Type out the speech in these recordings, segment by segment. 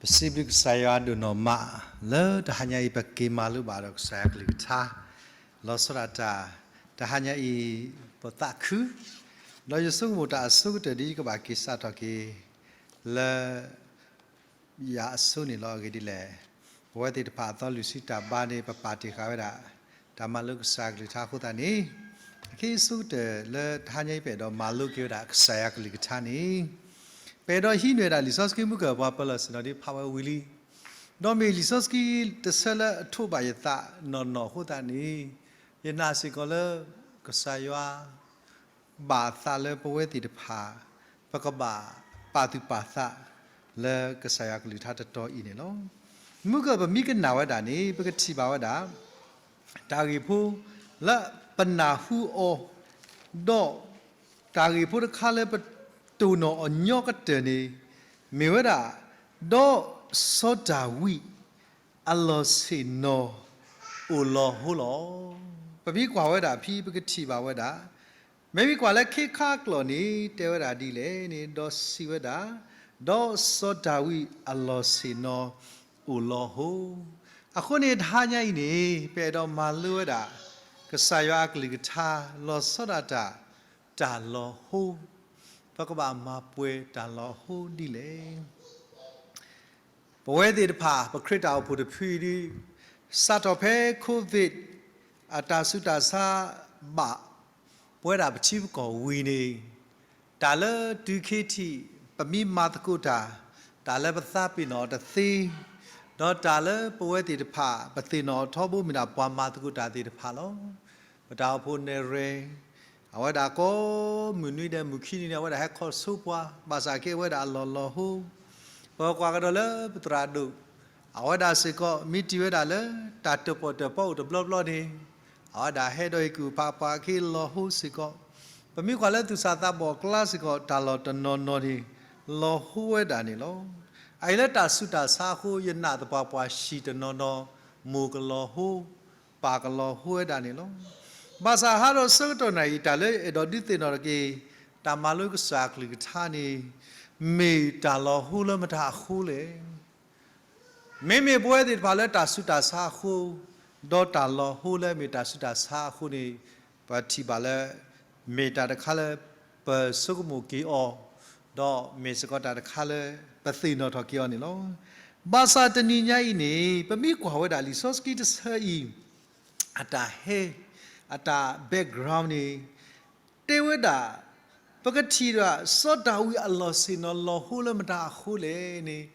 ပစံးဘျုးကစၢ်ယွၤဒိၣ်နီၢ်မး လၢတဟါညါအံၤ ပက့ၤမၤလိဘၣ်ဒီးကစၢ်ယွၤကလုၢ်ကထါ လီၤဆီဒၣ်တၢ် တဟါညါအံၤ ပသးခု ဒီးယဆိကမိၣ်တၢ်အဆိကတၢၢ်ဒ်ယကဘၣ်က့ၤစးထီၣ်က့ၤ လၢ ယၤအဆိန့ၣ်လီၤ. အဂ့ၢ်ဒ်လဲၣ်, ပဝဲသ့ၣ်တဖၣ်အသီလွံၢ်ဆံတၢ်ဘါန့ၣ် ပပာ်တ့ၢ်ဃာ်ဝဲဒၣ် တၢ်မၤလိကစၢ်ယွၤကလုၢ်ကထါအဃိသတးန့ၣ်, အခဲအံၤအဆိကတၢၢ်လၢတဟါညါအံၤ ပအဲၣ်ဒိးမၤလိက့ၤဝဲဒၣ်ကစၢ်ယွၤကလုၢ်ကထါန့ၣ်, ပအဲၣ်ဒိးဟံးန့ၢ်ဒၣ်လံာ်စီဆှံမုၢ်ကၢၢ်ပှၤပၢၤလီၢ်ဆ့ၣ်နီၤဒ်ဖးဝဲဝံၤလံ, ဒီးမ့ၢ်လံာ်စီဆှံတဆၢလၢအထိးဘၣ်ယသးနီၢ်နီၢ်အဃိသတးန့ၣ်, ယနာ်စ့ၢ်ကီးလၢ ကစၢ်ယွၤ ဘၣ်အသးလၢပဝဲသ့ၣ်တဖၣ် ပကဘၣ်ပာ်သူၣ်ပာ်သးလၢကစၢ်ယွၤကလုၢ်ကထါတတီၤအံၤန့ၣ်လီၤ. မုၢ်ကၢၢ်ပမ့ၢ်ကနၣ်ဝဲဒၣ်န့ၣ် ပကထံၣ်ဘၣ်ဝဲဒၣ် တၢ်ဂ့ၢ်ဖိလၢပနၢ်ဟူအီၤ, ဒီးတၢ်ဂ့ၢ်ဖိတခါလၢပတိၢ်နီၣ်အီၤညီကတၢၢ်န့ၣ် မ့ၢ်ဝဲဒၣ် ဒီးစီၤဒၤဝံး အလီၢ်ဆ့ၣ်နီၤ အိၣ်လီၤဟိလီၤ. ပမ့ၢ်ကွၢ်ဝဲဒၣ်ဖဲ ပကထံၣ်ဘၣ်ဝဲဒၣ်, မ့မ့ၢ်ကွၢ်လၢခ့ခါကျိာ်န့ၣ် တဲဝဲဒၣ်ဒ်လဲၣ်န့ၣ် ဒီးစံးဝဲဒၣ်, ဒီးစီၤဒၤဝံးအလီၢ်ဆ့ၣ်နီၤ အိၣ်လီၤဟိ. အဃိန့ၣ်တဟါညါအံၤန့ၣ် ပအဲၣ်ဒိးမၤလိဝဲဒၣ် ကစၢ်ယွၤအကလုၢ်ကထါ လီၤဆီဒၣ်တၢ် တၢ်လီၤဟိ, ပကဘၣ်မၤပှဲၤတၢ်လီၤဟိဒ်လဲၣ်. ပဝဲသ့ၣ်တဖၣ် ပခရံာ်တၢ်အိၣ်ဖှိၣ်တဖုအံၤဒ် စးထီၣ်ဖဲ Covid အတၢ်ဆူးတၢ်ဆါဘၣ် ပဝဲဒၣ်ပထံပကီၢ်ဝံၤန့ၣ်, တၢ်လၢတုၤခဲထံး ပမ့ၢ်မၤသကိးတၢ်, တၢ်လၢပသးပ့ၤနီၣ်အီၤတသ့, ဒီးတၢ်လၢပဝဲသ့ၣ်တဖၣ် ပသ့ၣ်နီၣ်ထီဘိမ့ၢ်ဒၣ်ပှၤမၤသကိးတၢ်သ့ၣ်တဖၣ်လီၤ. ပတၢ်အိၣ်ဖှိၣ်နဲၣ်ရွဲၣ် အဝဲဒၣ်ကိးမုၢ်နွံဒီးမုၢ်ခံနွံန့ၣ် အဝဲဒၣ်ဟဲခီဆိပှၤ, ဘၣ်ဆၣ်က့ၤဝဲဒၣ်အလီၢ်လီၤဟိ. ပကွၢ်ကဒီးလၢပသရၣ်ဒိၣ်, အဝဲဒၣ်စ့ၢ်ကီး မ့ၢ်တံၢ်ဝဲဒၣ်လၢတၢ်တၢၣ်ပီၣ်တၢၣ်ပီအိၣ်တဘျီဘျီန့ၣ်, အဝဲဒၣ်ဟဲဒီးဟ့ၣ်ကူၣ်ဖးပှၤက့ၤလီၤဟိစ့ၢ်ကီး. ပမ့ၢ်ကွၢ်လၢသူၣ်စၢ်သးဘီၣ်အကျါစ့ၢ်ကီး တၢ်လီၢ်တနီၤနီၤန့ၣ် လီၤဟိဝဲဒၣ်န့ၣ်လီၤ. အအံၤလၢတၢ်ဆူးတၢ်ဆါအဃိ ယနာ်သပှၢ်ပှၢ်ဆံးတနီၤနီၤ မိၢ်ကလီၤဟိ, ပၢ်ကလီၤဟိဝဲဒၣ်န့ၣ်လီၤ. ဘၣ်ဆၣ်ဟးဒီးဆၢကတီၢ်နၣ်အံၤ တၢ်လၢအဲၣ်ဒိးဒုးသ့ၣ်နီၣ်ထီၣ်က့ၤ တၢ်မၤလိကစၢ်ကလုၢ်ကထါန့ၣ် မ့ၢ်တၢ်လီၤဟိလၢမတၤအဃိလဲၣ်. မ့မ့ၢ်ပဝဲသ့ၣ်တဖၣ်လၢတၢ်ဆူးတၢ်ဆါအဃိ, ဒီးတၢ်လီၤဟိလၢမ့ၢ်တၢ်ဆူးတၢ်ဆါအဃိန့ၣ်, ပထံၣ်ဘၣ်လၢ မ့ၢ်တၢ်တခါလၢ ပဆိကမိၣ်က့ၤအီၤ, ဒီးမ့ၢ်စ့ၢ်ကီးတၢ်တခါလၢ ပသ့ၣ်နီၣ်ထီၣ်က့ၤအီၤန့ၣ်လီၤ. ဘၣ်ဆၣ်တနံၤညါအံၤန့ၣ် ပမ့ၢ်ကွၢ်ဝဲဒၣ်လံာ်စီဆှံတဆၢအံၤ အတၢ်ဟဲ, အတၢ် background န့ၣ် တဲဝဲဒၣ်, ပကထံၣ်ဒၣ် စီၤဒၤဝံးအလီၢ်ဆ့ၣ်နီၤလီၤဟိလၢမတၤအဃိလဲၣ်န့ၣ်,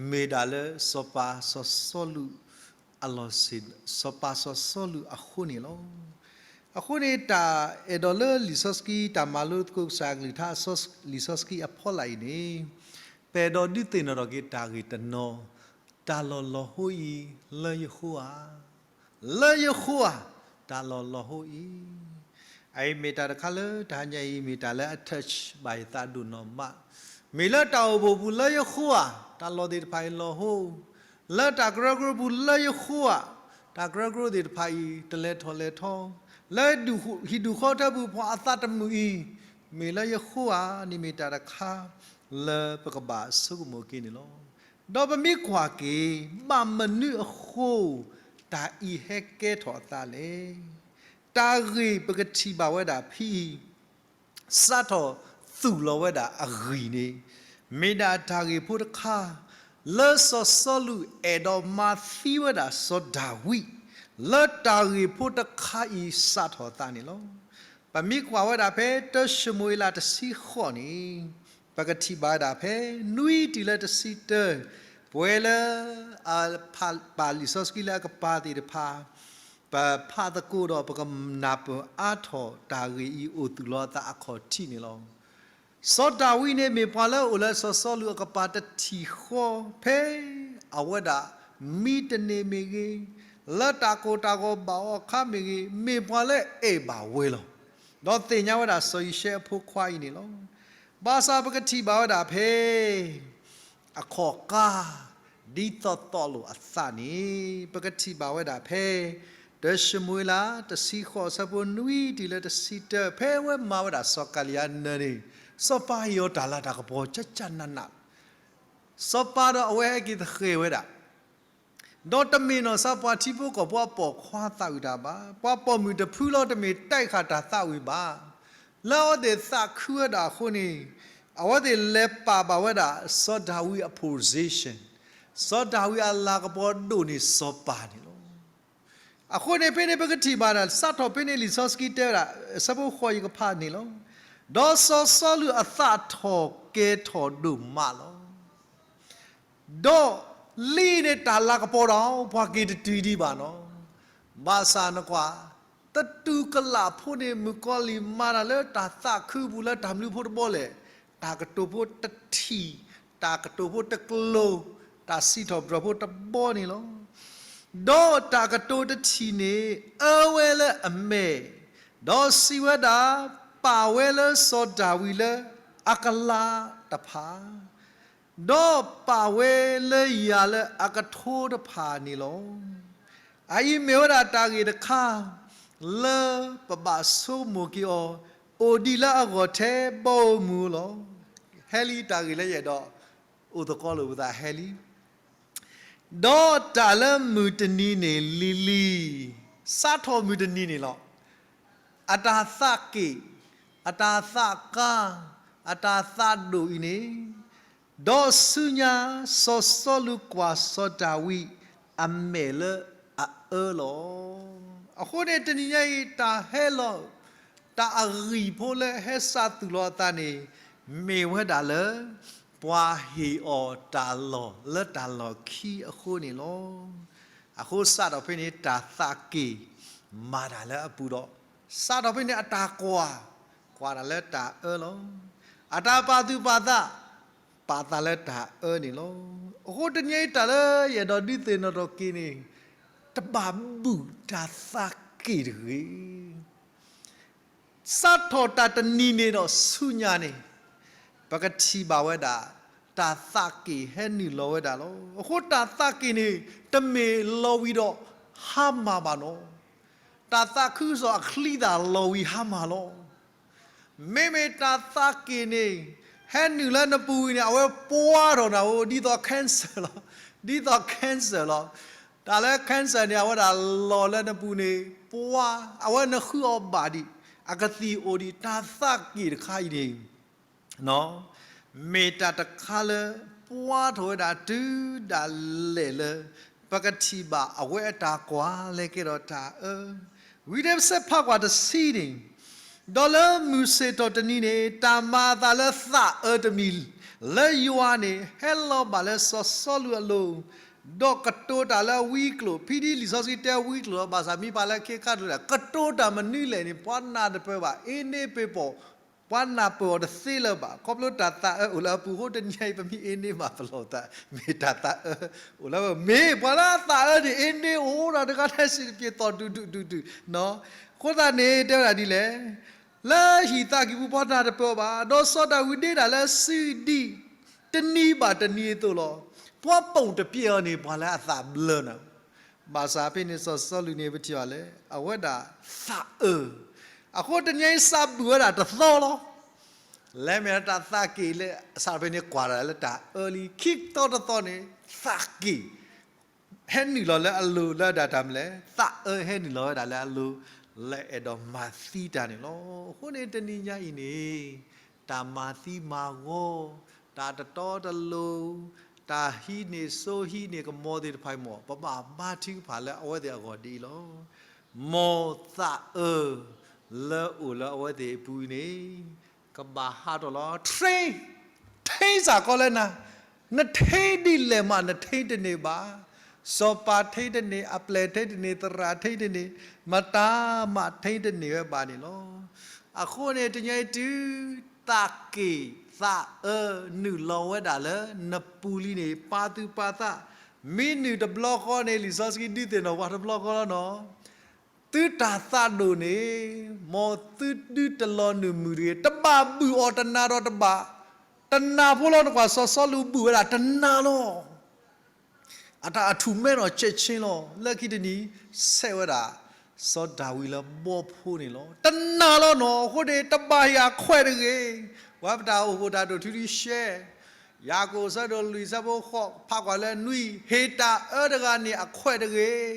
မ့ၢ်ဒၣ်လၢစီၤပၤစီၤစီလူး အလီၢ်ဆ့ၣ်, စီၤပၤစီၤစီလူးအဃိန့ၣ်လီၤ. အဃိန့ၣ် တၢ်အဲၣ်ဒိးလၢလံာ်စီဆှံ တၢ်မၤလိသကိးကစၢ်ကလုၢ်ကထါ လံာ်စီဆှံအဖီလာ်အံၤန့ၣ်, ပအဲၣ်ဒိးဒုးသ့ၣ်နီၣ်ထီၣ်က့ၤတၢ်ဂ့ၢ်တနီၤ, တၢ်လီၢ်လီၤဟိအံၤ လၢယဃိဧါ လၢယဃိဧါ, တၢ်လီၢ်လီၤဟိအံၤ, အအံၤမ့ၢ်တၢ်တခါလၢတဟါညါအံၤ မ့ၢ်တၢ်လၢအ touch ဘၣ်ယသးဒိၣ်နီၢ်မး, မ့ၢ်လၢတၢ်အိၣ်ဖှိၣ်ပူၤလၢယဃိဧါ, တၢ်လီၢ်သ့ၣ်တဖၣ်အံၤလီၤဟိ, လၢတၢ်ကရၢကရိပူၤလၢယဃိဧါ, တၢ်ကရၢကရိသ့ၣ်တဖၣ်အံၤ တလဲၤထီၣ်လဲၤထီ, လၢဟံၣ်ဒူၣ်ဃီထၢပူၤပှၤအသးတမုာ်အံၤ, မ့ၢ်လၢယဃိဧါန့ၣ် မ့ၢ်တၢ်တခါလၢပကဘၣ်ဆိကမိၣ်က့ၤန့ၣ်လီၤ. ဒီးပမ့ၢ်ကွၢ်က့ၤ ဘၣ်မနုၤအဃိ တၢ်အံၤဟဲကဲထီၣ်အသးလဲၣ်. တၢ်ဂ့ၢ်ပကထံၣ်ဘၣ်ဝဲဒၣ်ဖဲအံၤ စးထီၣ်သူၣ်လီၤဝဲဒၣ်အဂံၢ်န့ၣ် မ့ၢ်ဒၣ်တၢ်ဂ့ၢ်ဖိတခါ လၢစီၤစီလူးအဲၣ်ဒိးမၤသံဝဲဒၣ်စီၤဒၤဝံး လၢတၢ်ဂ့ၢ်ဖိတခါအံၤစးထီၣ်အသးန့ၣ်လီၤ. ပမ့ၢ်ကွၢ်ဝဲဒၣ်ဖဲတၢၡမူၤအ့လးတဆံဃိးန့ၣ် ပကထံၣ်ဘၣ်ဝဲဒၣ်ဖဲနွံတုၤလၢတဆံတၢ, ပဝဲလၢ အဖးပၢ်လံာ်စီဆှံလၢအကပၤသ့ၣ်တဖၣ် ပဖးသကိးဒီးပကနၢ်ပၢၢ်အါထီၣ်တၢ်ဂ့ၢ်အံၤအိၣ်သူၣ်လီၤအသးအခီၣ်ထံးန့ၣ်လီၤ. စီၤဒၤဝံးန့ၣ်မ့ၢ်ပှၤလၢအိၣ်လၢစီၤစီလူးအကပၤတထံၣ်ဃီ ဖဲအဝဲဒၣ်မံတန့ၢ်မ့ၢ်ဂ့ၤ, လၢတၢ်ကိၢ်တၢ်ဂီၤဘၣ်အီၤအခါမ့ၢ်ဂ့ၤ, မ့ၢ်ပှၤလၢအဲၣ်ဘၣ်ဝဲလီၤ. ဒီးသ့ၣ်ညါဝဲဒၣ်စီၤယံၤၡဲအဖိခွါအံၤန့ၣ်လီၤ. ဘၣ်ဆၣ်ပကထံၣ်ဘၣ်ဝဲဒၣ်ဖဲ အခီၣ်ကါ ဒ်သိးသိးလိာ်အသးန့ၣ် ပကထံၣ်ဘၣ်ဝဲဒၣ်ဖဲ တၢၡမူၤအ့လး တဆံဃိးအဆၢဖိနွံတုၤလၢတဆံတၢ ဖဲအဝဲမၤဝဲဒၣ်စီၤကၤလံယါနၢၤန့ၣ် စီၤပၤဟ့ၣ်အီၤတၢ်လၤတၢ်ကပီၤ ကၠၢ်ကၠၢ်နးနး စီၤပၤဒီးအဝဲဟဲက့ၤသဃဲၤဝဲဒၣ်, ဒီးတမ့ၢ်နီၢ်စၢ်ပှၤထံဖိကီၢ်ဖိအပိာ်ခွါသးဝံၣ်တၢ်ဘၣ်, ပှၤပိာ်မုၣ်တဖုလီၤ တမ့ၢ်တၢ်ခးတၢ်သးဝံၣ်ဘၣ်. လၢအဝဲသ့ၣ်သးခုဝဲဒၣ်အဃိန့ၣ်, အဝဲသ့ၣ်လဲၤပာ်ဘၣ်ဝဲဒၣ် စီၤဒၤဝံးအ position, စီၤဒၤဝံးအလၤကပီၤဒိၣ်န့ၢ်စီၤပၤန့ၣ်လီၤ. အဃိန့ၣ်ဖဲန့ၣ်ပကထံၣ်ဘၣ်ဒၣ် စးထီၣ်ဖဲန့ၣ်လံာ်စီဆှံတဲဝဲဒၣ် အဆၢဖိဃိးယကဖးန့ၣ်လီၤ. ဒီးစီၤစီလူးအသးထီၣ်ကဲၤထီၣ်ဒိၣ်မးလီၤ. ဒီးလံာ်န့ၣ်တၢ်လၤကပီၤဒီး ပှၤက့ၤတတုၤဒံးဘၣ်နီၤ. ဘၣ်ဆၣ်နကွၢ်, သတူၢ်ကလာ်ဖိန့ၣ် မုၣ်ကီၤလံၢ်မၤတၢ်လၢတၢ်သးခုပူၤလၢတၢ်မနုၤဖိတဘီလဲၣ်, တၢ်ကတိၤဖိတထံၣ်, တၢ်ကတိၤဖိတကျိၤ, တၢ်စံးထီၣ်ပတြၢၤဖိတဘီန့ၣ်လီၤ. ဒီးတၢ်ကတိၤတထံၣ်န့ၣ် အၢဝဲလၢအမဲာ်, ဒီးစံးဝဲဒၣ်, ပာ်ဝဲလၢစီၤဒၤဝံးလၢအကလၤတဖၣ် ဒီးပာ်ဝဲလၢယၤလၢအကထိတဖၣ်န့ၣ်လီၤ. အအံၤမ့ၢ်ဝဲဒၣ်တၢ်ဂ့ၢ်တခါ လၢပဘၣ်ဆိကမိၣ်က့ၤအီၤ, အိၣ်ဒံးလၢအဂီၢ်ထဲဘီဧိၤမုၢ်ဧိၤလီၤ. ဟဲလံ တၢ်ဂ့ၢ်လၢယအဲၣ်ဒိးအိၣ်သကိးလိာ်ပသးဟဲလံ. ဒီးတၢ်လၢမုၢ်တနံၤန့ၣ်လံၤလံၤ, စးထီၣ်မုၢ်တနံၤန့ၣ်လီၤ. အတၢ်သးက့ၣ်, အတၢ်သးကါ, အတၢ်သးဒိၣ်အံၤန့ၣ်, ဒီးဆူညါစီၤစီလူးကွၢ်စီၤဒၤဝံးအမဲာ်လၢအအၢလီၤ. အဃိန့ၣ်တနံၤညါအံၤ တၢ်ဟဲလီၤ တၢ်အဂံၢ်ဖိလၢဟဲစးသူၣ်လီၤအသးန့ၣ် မ့ၢ်ဝဲဒၣ်လၢ ပှၤဟ့ၣ်အီၤတၢ်လီၢ်လၢတၢ်လီၢ်ခံအဃိန့ၣ်လီၤ. အဃိစးထီၣ်ဖဲန့ၣ် တၢ်သးက့ၣ်မၤတၢ်လၢအပူၤဒီး, စးထီၣ်ဖဲန့ၣ်အတၢ်ကွၢ်, ကွၢ်တၢ်လၢတၢ်အၢလီၤ. အတၢ်ပာ်သူၣ်ပာ်သး, ပာ်သးလၢတၢ်အၢန့ၣ်လီၤ. အဃိတနံၤအံၤတၢ်လၢယအဲၣ်ဒိးဒုးသ့ၣ်နီၣ်ထီၣ်က့ၤန့ၣ်, တဘၣ်ဘူၣ်တၢ်သးက့ၣ်တဂ့ၤ. စးထီၣ်တၢ်တနံၤန့ၣ်ဒီးဆူညါန့ၣ်, ပကထံၣ်ဘၣ်ဝဲဒၣ် တၢ်သးက့ၣ်ဟဲနုာ်လီၤဝဲဒၣ်လီၤ. အဃိတၢ်သးက့ၣ်န့ၣ် တမ့ၢ်လီၤဝံၤဒီးဟါမၢ်ဘၣ်နီၤ. တၢ်သးခုကစီၣ်အချံသၣ်လီၤဝံၤဟါမၢ်လီၤ. မ့မ့ၢ်တၢ်သးက့ၣ်န့ၣ် ဟဲနုာ်လၢနပူၤဝံၤန့ၣ် အဝဲပှၢ်ထီၣ်နၤဧိၤ ဒ်သိး cancer လီၤ. ဒ်သိး cancer လီၤ. တၢ်လၢ cancer န့ၣ် အဝဲဒၣ်လီၤလၢနပူၤန့ၣ် ပှၢ်, အဝဲနဃုအီၤဘၣ်ဒံး, အကသံၣ်အိၣ်ဒံး, တၢ်သးက့ၣ်တခါအံၤန့ၣ် မ့ၢ်တၢ်တခါလၢ ပှၢ်ထီၣ်ဝဲဒၣ်တုၤဒၣ်လဲာ်လၢ ပကထံၣ်ဘၣ်အဝဲအတၢ်ကွၢ်လၢကဲထီၣ်တၢ်အၢ, ဝံၤဒၣ်ပစဲးဖးကွၢ်တဆံန့ၣ်, ဒီးလၢမုၢ်ဆ့ၣ်ထီၣ်တနံၤန့ၣ် တၢ်မၤအသးလၢသးအၢတမံၤ လၢယွၤန့ၣ် ဟဲလီၤဘၣ်လၢစီၤစီလူးအလိၤ, ဒီးကတိၤတၢ်လၢဝံကျိာ်, ဖံဒ်လံာ်စီဆှံတဲဝံကျိာ်လီၤ, ဘၣ်ဆၣ်မ့ၢ်ပာ်လၢခ့ခါဒိၣ်ဒၣ် ကတိၤတၢ်မနုၤလဲၣ်န့ၣ် ပှၤနၢ်တပၢၢ်ဘၣ်, အ့န့ပ့ၤပိာ် ပှၤနၢ်ပၢၢ်အီၤတသ့လၢၤဘၣ်, ခီဖျိတၢ်သးအၢအိၣ်လၢအပူၤအဃိ တနံၤအံၤ ပမ့ၢ်အ့န့မၤပလီၢ်သး မ့ၢ်တၢ်သးအၢအိၣ်လၢဝဲ, မ့ၢ်ပှၤလၢအသးအၢန့ၣ် အ့န့အိၣ်ဒီးတဂၤတၢ်စံးတပျ့ၤသီၣ်ဒုၣ်ဒုၣ်ဒုၣ်ဒုၣ်နီၤ. အဃိသတးန့ၣ် တဲဝဲဒၣ်ဒ်လဲၣ်, လၢဟံၣ်သးကံၢ်ပူၤပှၤနၢ်တပၢၢ်အီၤဘၣ်, ဒီးစီၤဒၤဝံးဒ့တၢ်လၢစုဒံး တနံၤဘၣ်တနံၤအသိးလီၤ. ပှၤပိာ်တပျဲအီၤန့ၣ် ပှၤလၢအသးဘျၢနၤ ဘၣ်ဆၣ်ဖဲန့ၣ်စီၤစီလူးန့ၣ် ပထံၣ်ဘၣ်လၢ အဝဲဒၣ်သးအၢ, အဃိတနံၤအံၤစးဘူၣ်ဝဲဒၣ်တသီလီၤ. လဲၤမ့ၢ်တၢ်သးက့ၣ်လၢ စးထီၣ်ဖဲန့ၣ်ကွၢ်တၢ်လၢတၢ်အၢလံ, ခံသီတသီန့ၣ် သးက့ၣ် ဟဲနုာ်လီၤလၢအလိၤလၢဒၣ်တၢ်မနုၤလဲၣ်, သးအၢဟဲနုာ်လီၤဝဲဒၣ်လၢအလိၤ လၢအဲၣ်ဒိးမၤသံတၢ်န့ၣ်လီၤ. အဃိန့ၣ်တနံၤညါအံၤန့ၣ် တၢ်မၤသံမၤဂီၤ, တၢ်တတီတလိၤ, တၢ်ဟံးန့ၢ်စိဟံးန့ၢ်ကမီၤသ့ၣ်တဖၣ်အံၤမ့ၢ် ပဘၣ်မၤထုကဖၣ်လၢအဝဲသ့ၣ်အဂီၢ်ဒ်အံၤလီၤ. မ်သးအၢလၢအိၣ်လၢအဝဲသ့ၣ်အပူၤအံၤန့ၣ် ကဘၣ်ဟးထီၣ်လီၤ. ထိန်း, ထိန်းစ့ၢ်ကီးလၢနၤ, နထိန်းဒ်လဲၣ်မး နထိန်းတန့ၢ်ဘၣ်. စီၤပၤထိန်းတန့ၢ်, အပျဲၢ်ထိန်းတန့ၢ်, သရၣ်ထိန်းတန့ၢ်, မတၤမးထိန်းတန့ၢ်ဝဲဘၣ်န့ၣ်လီၤ. အဃိန့ၣ် တနံၤအံၤတုၤ သးက့ၣ်သးအၢ နုာ်လီၤဝဲဒၣ်လၢနပူၤလံန့ၣ် ပာ်သူၣ်ပာ်သး, မ့ၢ်နုာ်တဘျီဃီန့ၣ် လံာ်စီဆှံဒုးသ့ၣ်နီၣ်ပှၤတဘျီဃီလီၤနီၤ. သုတၢ်သးဒိၣ်န့ၣ် မ်သုဒုးတလီၤနုာ်မုၢ်တဂ့ၤ, တဘၣ်ဘုၣ်အီၤတနၤဒီးတဘၣ်, တနၤဖိလီၤနကွၢ် စီၤစီလူးဘုၣ်ဝဲဒၣ်တနၤလီၤ. အတၢ်အထူၣ်မဲနီၣ်ကၠဲးဆ့လီၤ. လၢခံတနံၤ ဆဲးဝဲဒၣ် စီၤဒၤဝံးလၢဘီဖိန့ၣ်လီၤ. တနၤလီၤနီၤ, အဃိန့ၣ် တဘၣ်ဟ့ၣ်အခွဲးတဂ့ၤ. ပှၤပတၢ်အိၣ်ဖှိၣ်တၢ်ဒိၣ်ထူးထူးရှဲ ယၤကိာ်ဆၢဒိၣ်လွံၢ်ဆၢဖိဃိး ဖးကွၢ်လၢနွံ, ဟ့ၣ်တၢ်အၢတဂၤန့ၣ်အခွဲးတဂ့ၤ,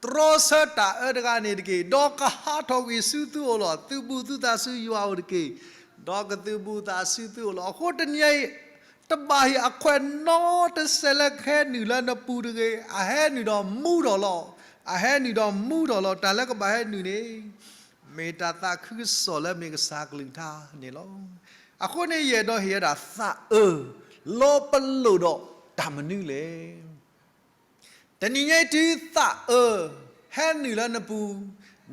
တြီဆၢတၢ်အၢတဂၤန့ၣ်တက့ၢ်. ဒီးကဟးထီၣ်ကွံာ်ဆူသုအိၣ်လီၤ. သုဘူးသုသးဆူယွၤအအိၣ်တက့ၢ်. ဒီးကသုးဘူးသးဆူသုအိၣ်လီၤ. အဃိတနံၤအံၤ တဘၣ်ဟ့ၣ်အခွဲးနီတစဲးလၢကဟဲနုာ်လၢနပူၤတဂ့ၤ. အဟဲနုာ်ဒီးမူထီၣ်လီၤ. အဟဲနုာ်ဒီးမူထီၣ်လီၤ. တၢ်လၢကဘၣ်ဟဲနုာ်န့ၣ် မ့ၢ်တၢ်သးခုကစီၣ်လၢမ့ၢ်ကစၢ်ကလုၢ်ကထါန့ၣ်လီၤ. အဃိန့ၣ် ယအဲၣ်ဒိးဟ့ၣ်ဝဲဒၣ်သးအၢ လီၤပလိာ်ဒီးတၢ်မနုၤလဲၣ်. တနံၤညါအံၤတုၤသးအၢ ဟဲနုာ်လၢနပူ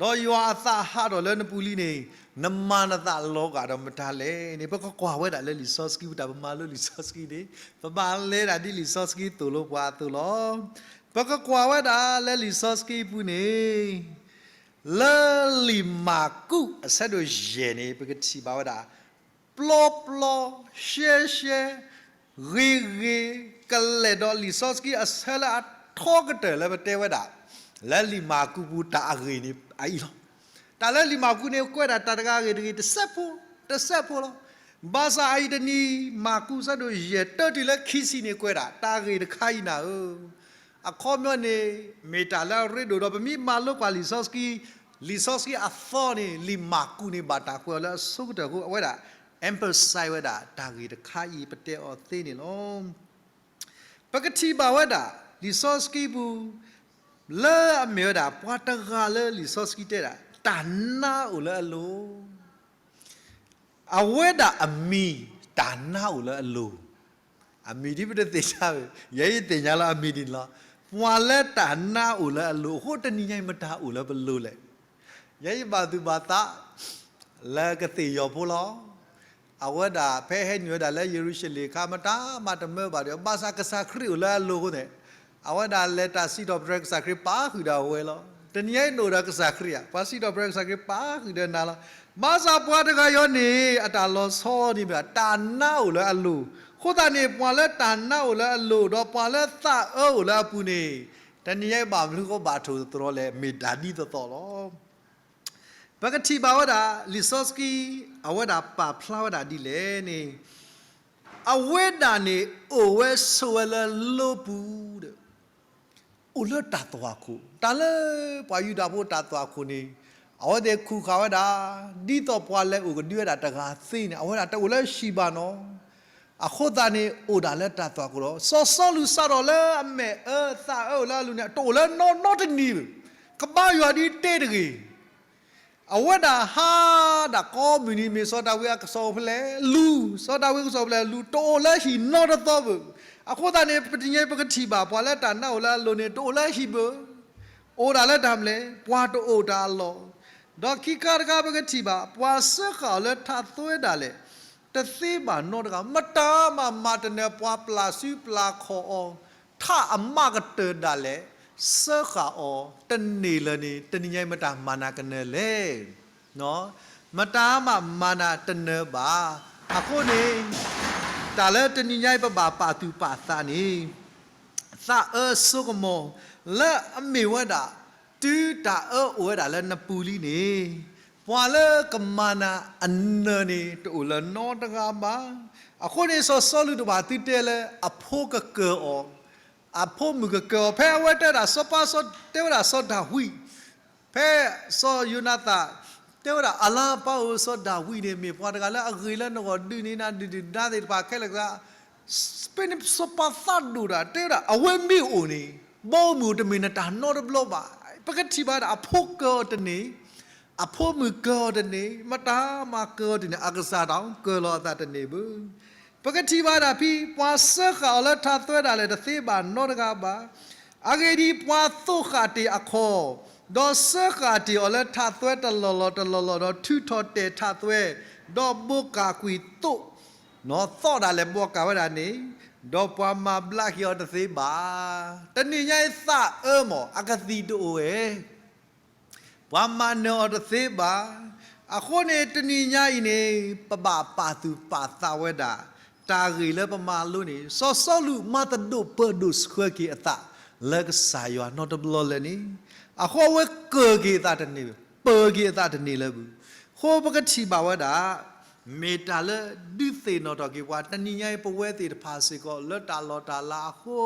ၤ, ဒီးယွၤအသးဟးထီၣ်လၢနပူၤလံန့ၣ် နမၤနသးလီၤဂာ်ဒီးမတၤလဲၣ်န့ၣ် ပကကွၢ်ဝဲဒၣ်လၢလံာ်စီဆှံပူၤ တၢ်ပမၤလိလံာ်စီဆှံန့ၣ် ပဘၣ်လဲၤဒၣ်ဒ်လံာ်စီဆှံသိၣ်လိပှၤအသိးလီၤ. ပကကွၢ်ဝဲဒၣ်လၢလံာ်စီဆှံပူၤန့ၣ် လၢလံာ်မၢ်ကူးအဆၢဒိၣ်ယဲၢ်န့ၣ် ပကထံၣ်ဘၣ်ဝဲဒၣ် ပျီပျီရှဲရှဲ ဂ့ၤဂ့ၤ ကလဲာ်ဒီးလံာ်စီဆှံအဆၢလၢအထီကတၢၢ်လၢပတဲဝဲဒၣ် လၢလံာ်မၢ်ကူးပူၤတၢ်အဂ့ၢ်န့ၣ်အအံၤလီၤ. တၢ်လၢလံာ်မၢ်ကူးန့ၣ် ကွဲးဒၣ်တၢ်တဂၤအဂ့ၢ်တဂ့ၤ တစဲးဖိ တစဲးဖိလီၤ. ဘၣ်ဆၣ်အအံၤတနံၤ မၢ်ကူးဆၢဒိၣ်ယဲၢ် တၢတုၤလၢခံဆံန့ၣ် ကွဲးဒၣ်တၢ်ဂ့ၢ်တခါအံၤနၤဧၢ အခီပညီန့ၣ် မ့ၢ်တၢ်လၢအရ့ဒိၣ်ဒီး ပမ့ၢ်မၤလိကွၢ်လံာ်စီဆှံ, လံာ်စီဆှံအသီန့ၣ် လံာ်မၢ်ကူးန့ၣ် ဘၣ်တၢ်ကွဲးအီၤလၢအဆိကတၢၢ်အဃိ အဝဲဒၣ် emphasize ဝဲဒၣ် တၢ်ဂ့ၢ်တခါအံၤ ပတဲအီၤသ့န့ၣ်လီၤ. ပကထံၣ်ဘၣ်ဝဲဒၣ် လံာ်စီဆှံပူၤ လၢအမ့ၢ်ဝဲဒၣ် ပှၤတဂၤလၢလံာ်စီဆှံတဲဒၣ် တၢ်နါအိၣ်လၢအလိၤ အဝဲဒၣ်အမံၤ တၢ်နါအိၣ်လၢအလိၤ, အမံၤဒ်ပတသ့ၣ်ညါ, ယဲယသ့ၣ်ညါလၢအမံၤဒ်န့ၣ်လီၤ. ပှၤလၢတၢ်နါအိၣ်လၢအလိၤအဃိ တနံၤညါအံၤမတၤအိၣ်လၢပလိၤလဲၣ်. ယဲယဘၣ်သူၣ်ဘၣ်သး လၢကသ့ၣ်ယီၤဖိလီၤ. အဝဲဒၣ်ဖဲဟဲနုာ်ဝဲဒၣ်လၢယရူၤၡလ့ၣ်အခါ မတၤမၤတမၢဘၣ်ဒီး ဘၣ်ဆၣ်ကစၢ်ခရံာ်အိၣ်လၢအလိၤအဃိန့ၣ် အဝဲဒၣ်လဲၤတၢ်စံးထီၣ်ပတြၢၤကစၢ်ခရံာ်ပာ်ဃုာ်ဒီးအဝဲလီၤ. တနံၤညါအံၤနအိၣ်ဒီးကစၢ်ခရံာ်ဧါ, ပှၤစံးထီၣ်ပတြၢၤကစၢ်ခရံာ်ပာ်ဃုာ်ဒီးနၤလီၤ. ဘၣ်ဆၣ်ပှၤတဂၤအံၤန့ၣ် အတၢ်လီၤဆီန့ၣ် တၢ်နါအိၣ်လၢအလိၤ, အဃိသတးန့ၣ် ပှၤလၢတၢ်နါအိၣ်လၢအလိၤ ဒီးပှၤလၢသးအၢအိၣ်လၢအပူၤန့ၣ် တနံၤညါအံၤဘၣ်မနုၤဃိဘၣ်ထိၣ်သတြီၤလဲၣ်, မ့ၢ်တၢ်ဒ်သိးသိးလီၤ. ပကထံၣ်ဘၣ်ဝဲဒၣ် လံာ်စီဆှံ အဝဲဒၣ်ပာ်ဖျါဝဲဒၣ်ဒ်လဲၣ်န့ၣ် အဝဲဒၣ်န့ၣ် အိၣ်ဝဲဆိးဝဲလၢလိပူၤဒီး အိၣ်လၢတၢ်သွၣ်ခိၣ်, တၢ်လၢပှၤယူဒၤဖိတၢ်သွၣ်ခိၣ်န့ၣ် အဝဲသ့ၣ်ခူၣ်ဃာ်ဝဲဒၣ် ဒ်သိးပှၤလဲၤအိၣ်ကဒုဝဲဒၣ်တဂၤသ့န့ၣ် အဝဲဒၣ်တအိၣ်လၢဟံၣ်ဘၣ်နီၤ. အဃိသတးန့ၣ် အိၣ်ဒၣ်လၢတၢ်သွၣ်ခိၣ်လီၤ. စီၤစီလူးစးထီၣ်လၢအမဲာ်အၢသးအၢအိၣ်လၢအလိၤန့ၣ် တအိၣ်လၢနီၢ်နီတနံၤဘၣ်, ကဘါယွၤဒ်တဲတဂ့ၤ အဝဲဒၣ်ဟးဒၣ်ကိးမုၢ်နံၤ မ့ၢ်စီၤဒၤဝံးအကစီၣ်အိၣ်ဖဲလဲၣ်လူၤ, စီၤဒၤဝံးကစီၣ်အိၣ်ဖဲလဲၣ်လူၤ တအိၣ်လၢဟံၣ်နီတသီဘၣ်. အဃိသတးန့ၣ် ပတနံၤအံၤပကထံၣ်ဘၣ် ပှၤလၢတၢ်နါအိၣ်လၢအလိၤန့ၣ် တအိၣ်လၢဟံၣ်ဘၣ်, အိၣ်ဒၣ်လၢတၢ်မနုၤလဲၣ်, ပှၤတအိၣ်တၢ်အလီၢ်. ဒီးခံခါတခါပကထံၣ်ဘၣ် ပှၤစၢဃာ်အီၤလၢထးသွဲဒၣ်လဲာ် တသ့ဘၣ်နီတဂၤ, မတၤမၤမၤတနၢၤ ပှၤပျၢ်စုပျၢ်ခီၣ်အီၤ ထးအမးကတၢၢ်ဒၣ်လဲာ် စၢဃာ်အီၤတန့ၢ်လၢၤန့ၣ် တနံၤညါအံၤမတၤမၤနၤကနၢၤလဲၣ်. မတၤမၤမၤနၤတနၢၤဘၣ်. အဃိန့ၣ် တၢ်လၢတနံၤညါအံၤပဘၣ်ပာ်သူၣ်ပာ်သးန့ၣ် သးအၢစိကမီၤ လၢအမ့ၢ်ဝဲဒၣ် တုၤတၢ်အၢအိၣ်ဝဲဒၣ်လၢနပူၤလံန့ၣ် ပှၤလၢကမၤနၤအနၢၤန့ၣ် တအိၣ်လၢၤနီတဂၤဘၣ်. အဃိန့ၣ် စီၤစီလူးတဘၣ်သုတဲလၢအဖိကကၢၤအီၤ, အဖိမုၣ်ကကၢၤအီၤ, ဖဲအဝဲတဲဒၣ်စီၤပၤ တဲဝဲဒၣ်စီၤဒၤဝံး ဖဲစီၤယိၤနၤသၣ် တဲဝဲဒၣ်အလၤပၢ်ဧၢ စီၤဒၤဝံးန့ၣ် မ့ၢ်ပှၤတဂၤလၢအဂ့ၤလၢနဂီၢ် ဒုးန့ၢ်နၤဒုၣ်ဒုၣ်ဒါသ့ၣ်တဖၣ်ခဲလၢာ်သး, ဖဲန့ၣ်စီၤပၤသးဒိၣ်တၢ် တဲဝဲဒၣ် အဝဲမ့ၢ်အိၣ်န့ၣ် ဘီမုၢ်တမ့ၢ်နတၢ်နီတဘျီဘၣ်. ပကထံၣ်ဘၣ်ဒၣ် အဖိကၢၤအီၤတန့ၢ်, အဖိမုၣ်ကၢၤအီၤတန့ၢ်, မတၤမၤကၢၤအီၤတန့ၢ်, အကစၢ်တၢ်ကၢၤလီၤအသးတန့ၢ်ဘၣ်. ပကထံၣ်ဘၣ်ဒၣ်ဖဲ ပှၤစၢဃာ်အီၤလၢထးသွဲဒၣ်လဲာ် တသ့ဘၣ်နီတဂၤဘၣ်. အဂ့ၢ်ဒ်အံၤ, ပှၤသိးဃာ်တ့ၢ်အခီၣ်, ဒီးစၢဃာ်တ့ၢ်အီၤလၢထးသွဲတလီၢ်လီၢ်တလီၢ်လီၢ်, ဒီးထုးထီၣ်တဲာ်ထးသွဲ, ဒီးဘိးကၢ်ကွံာ်သိး, သီၣ်ဒၣ်လဲာ်ဘိးကၢ်ဝဲဒၣ်န့ၣ်, ဒီးပှၤမၤဘျါက့ၤအီၤတသ့ဘၣ်. တနံၤညါအံၤသးအၢမး အကသံၣ်တအိၣ်ဝဲ ပှၤမၤနၢၤအီၤတသ့ဘၣ်. အဃိန့ၣ် တနံၤညါအံၤန့ၣ် ပဘၣ်ပာ်သူၣ်ပာ်သးဝဲဒၣ် တၢ်ဂ့ၢ်လၢပမၤလိန့ၣ် စီၤစီလူးမၤသဒိၣ်ပၢၢ်ဒိၣ်ဆှၢက့ၤအသး လၢကစၢ်ယွၤနီတဘျီလၢၤန့ၣ်, အဃိအဝဲကၢၤက့ၤအသးတန့ၢ်ဘၣ်, ပၢၤက့ၤအသးတန့ၢ်လၢၤဘၣ်. အဃိပကထံၣ်ဘၣ်ဝဲဒၣ် မ့ၢ်တၢ်လၢဒုးသ့ၣ်နီၣ်ထီၣ်က့ၤပှၤ တနံၤညါအံၤ ပဝဲသ့ၣ်တဖၣ်စ့ၢ်ကီး လၢတၢ်လီၢ်တၢ်လၤအဃိ,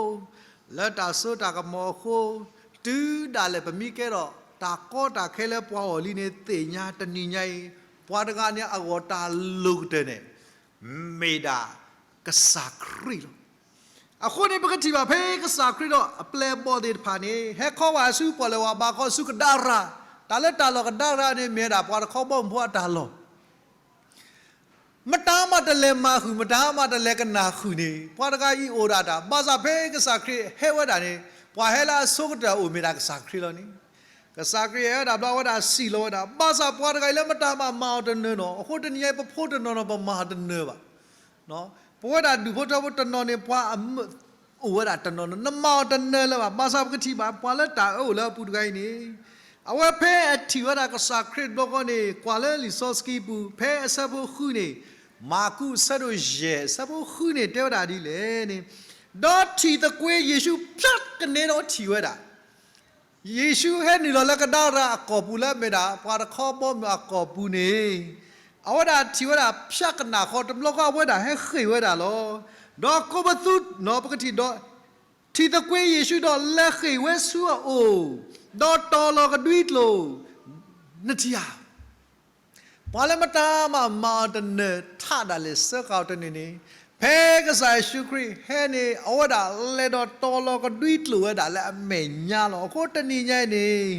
လၢတၢ်စိတၢ်ကမီၤအဃိ, တုၤဒၣ်လဲာ် ပမ့ၢ်ကဲထီၣ်တၢ်ကီတၢ်ခဲလၢပှၤအီၤလံန့ၣ် သ့ၣ်ညါတနံၤညါအံၤ ပှၤတဂၤန့ၣ်အဂီၢ်တၢ်လိၤကတၢၢ်န့ၣ် မ့ၢ်ဒၣ်ကစၢ်ခရံာ်လီၤ. အဃိန့ၣ် ပကထံၣ်ဘၣ်ဖဲကစၢ်ခရံာ်ဒီးအပျဲၢ်အဘီၣ်သ့ၣ်တဖၣ်န့ၣ် ဟဲခီဝဲဆူပီၣ်လဲၣ်ဝါဘးခီဆူကဒါရၤ, တၢ်လၢတၢ်လီၢ်ကဒါရၤန့ၣ် မ့ၢ်ဝဲဒၣ်ပှၤတခီဘီမုၢ်ဖိအတၢ်လီၢ် မတၤမးတလဲၤမၤဃုာ် မတၤမးတလဲၤကနၣ်ဃုာ်န့ၣ် ပှၤတဂၤအံၤအိၣ်ဒၣ်တၢ်, ဘၣ်ဆၣ်ဖဲကစၢ်ခရံာ်ဟဲဝဲဒၣ်န့ၣ် ပှၤဟဲလၢအဆိကတၢၢ်အအိၣ်မ့ၢ်ဒၣ်ကစၢ်ခရံာ်လီၤန့ၣ်, ကစၢ်ခရံာ်ဟဲဝဲဒၣ်ဘျီ အဝဲဒၣ်စံၣ်လီၤဝဲဒၣ်, ဘၣ်ဆၣ်ပှၤတဂၤအံၤလၢမတၤမးမၤအီၤတနၢၤနီၤ, အဃိတနံၤညါအံၤ ပဖိတနီၤနီၤ ပမၤအီၤတနၢၤဘၣ် ပဝဲဒၣ်ဒူၣ်ဖိထၢဖိတနီၤန့ၣ် ပှၤအမုာ်အိၣ်ဝဲဒၣ်တနီၤနီၤ နမၤအီၤတနၢၤလၢၤဘၣ်, ဘၣ်ဆၣ်ပကထံၣ်ဘၣ် ပှၤလၢတၢ်အၢအိၣ်လၢအပူၤတဂၤအံၤန့ၣ် အဝဲဖဲအထံၣ်ဝဲဒၣ်ကစၢ်ခရံာ်တဘျီဃီန့ၣ် ကွၢ်လၢလံာ်စီဆှံပူၤ ဖဲအဆၢဖိဃုန့ၣ်, မၢ်ကူးအဆၢဒိၣ်ယဲၢ် အဆၢဖိဃုန့ၣ် တဲဝဲဒၣ်ဒ်လဲၣ်န့ၣ်, ဒီးထံၣ်သကွ့ယ့ၣ်ၡူး ဖျါကနဲဒီးထံၣ်ဝဲဒၣ် ယ့ၣ်ၡူးဟဲနုာ်လီၤလၢကဒါရၤအကီၢ်ပူၤ လၢအမ့ၢ်ဒၣ်ပှၤတခီဘီမုၢ်အကီၢ်ပူၤန့ၣ်, အဝဲဒၣ်ထံၣ်ဝဲဒၣ်ဖျါကနၣ်ဃီ တဘျီဃီအဝဲဒၣ်ဟဲဃ့ၢ်ဝဲဒၣ်လီၤ. ဒီးကိးပသူနီၤ ပကထံၣ်ဒီး ထံၣ်သကွ့ယ့ၣ်ၡူးဒီးလဲၤဃ့ၢ်ဝဲဆူအအိၣ်, ဒီးတီၤလီၤကဒွံကျိာ်, နထံၣ်ဧါ ပှၤလၢမတၤမးမၤအီၤတနၢၤ ထးဒၣ်လဲာ်စၢဃာ်အီၤတန့ၢ်န့ၣ်, ဖဲကစၢ်ယ့ၣ်ၡူးခရံာ်ဟဲန့ၣ် အဝဲဒၣ်လဲၤဒီးတီၤလီၤကဒွံကျိာ်ဝဲဒၣ်လၢအမဲာ်ညါလီၤ. အဃိတနံၤညါအံၤန့ၣ်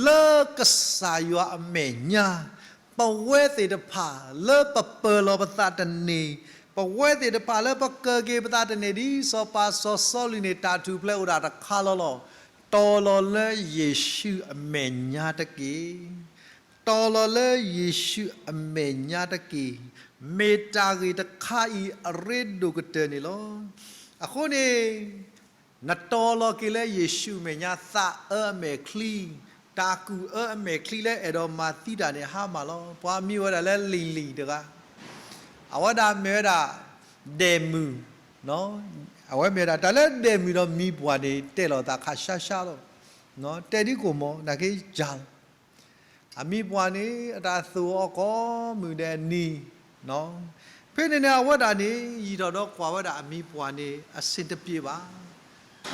လၢကစၢ်ယွၤအမဲာ်ညါ ပဝဲသ့ၣ်တဖၣ်လၢပပၢၤလီၤပသးတန့ၢ်, ပဝဲသ့ၣ်တဖၣ်လၢပကၢၤက့ၤပသးတန့ၢ် ဒ်စီၤပၤစီၤစီလူးန့ၣ် တၢ်ထူၣ်ဖျဲးအိၣ်ဒၣ်တခါလီၤလီၤ. တီၤလီၤလၢယ့ၣ်ၡူးအမဲာ်ညါတက့ၢ်. တီၤလီၤလၢယ့ၣ်ၡူးအမဲာ်ညါတက့ၢ်. မ့ၢ်တၢ်ဂ့ၢ်တခါအံၤအရ့ဒိၣ်ကတၢၢ်န့ၣ်လီၤ. အဃိန့ၣ် နတီၤလီၤက့ၤလၢယ့ၣ်ၡူးအမဲာ်ညါ သးအၢအမဲာ်ချံ, တၢ်ကူၣ်အၢအမဲာ်ချံလၢအဲၣ်ဒိးမၤသံတၢ်န့ၣ် ဟါမၢ်လီၤ. ပှၤမံၤဝဲဒၣ်လၢလံၤလံၤတဂၤ, အဝဲဒၣ်မ့ၢ်ဝဲဒၣ် ဒဲၣ်မုၣ်, အဝဲမ့ၢ်ဝဲဒၣ် တၢ်လၢဒဲၣ်မုၣ်ဒီးမံၤပှၢ်န့ၣ် တဲလီၤသးခါရှါရှါလီၤ. တဲဒ်ကိၣ်မီၤ နာ်က့ယၤလီၤ. အမံၤပှၢ်န့ၣ် အတၢ်သူၣ်အီၤကိးမုၢ်ဒဲးနံၤ, ဖဲန့ၣ်န့ၣ် အဝဲဒၣ်န့ၣ် ယံာ်ထီၣ်ဒီးကွၢ်ဝဲဒၣ်အမံၤပှၢ်န့ၣ် အဆင်တပြေဘၣ်.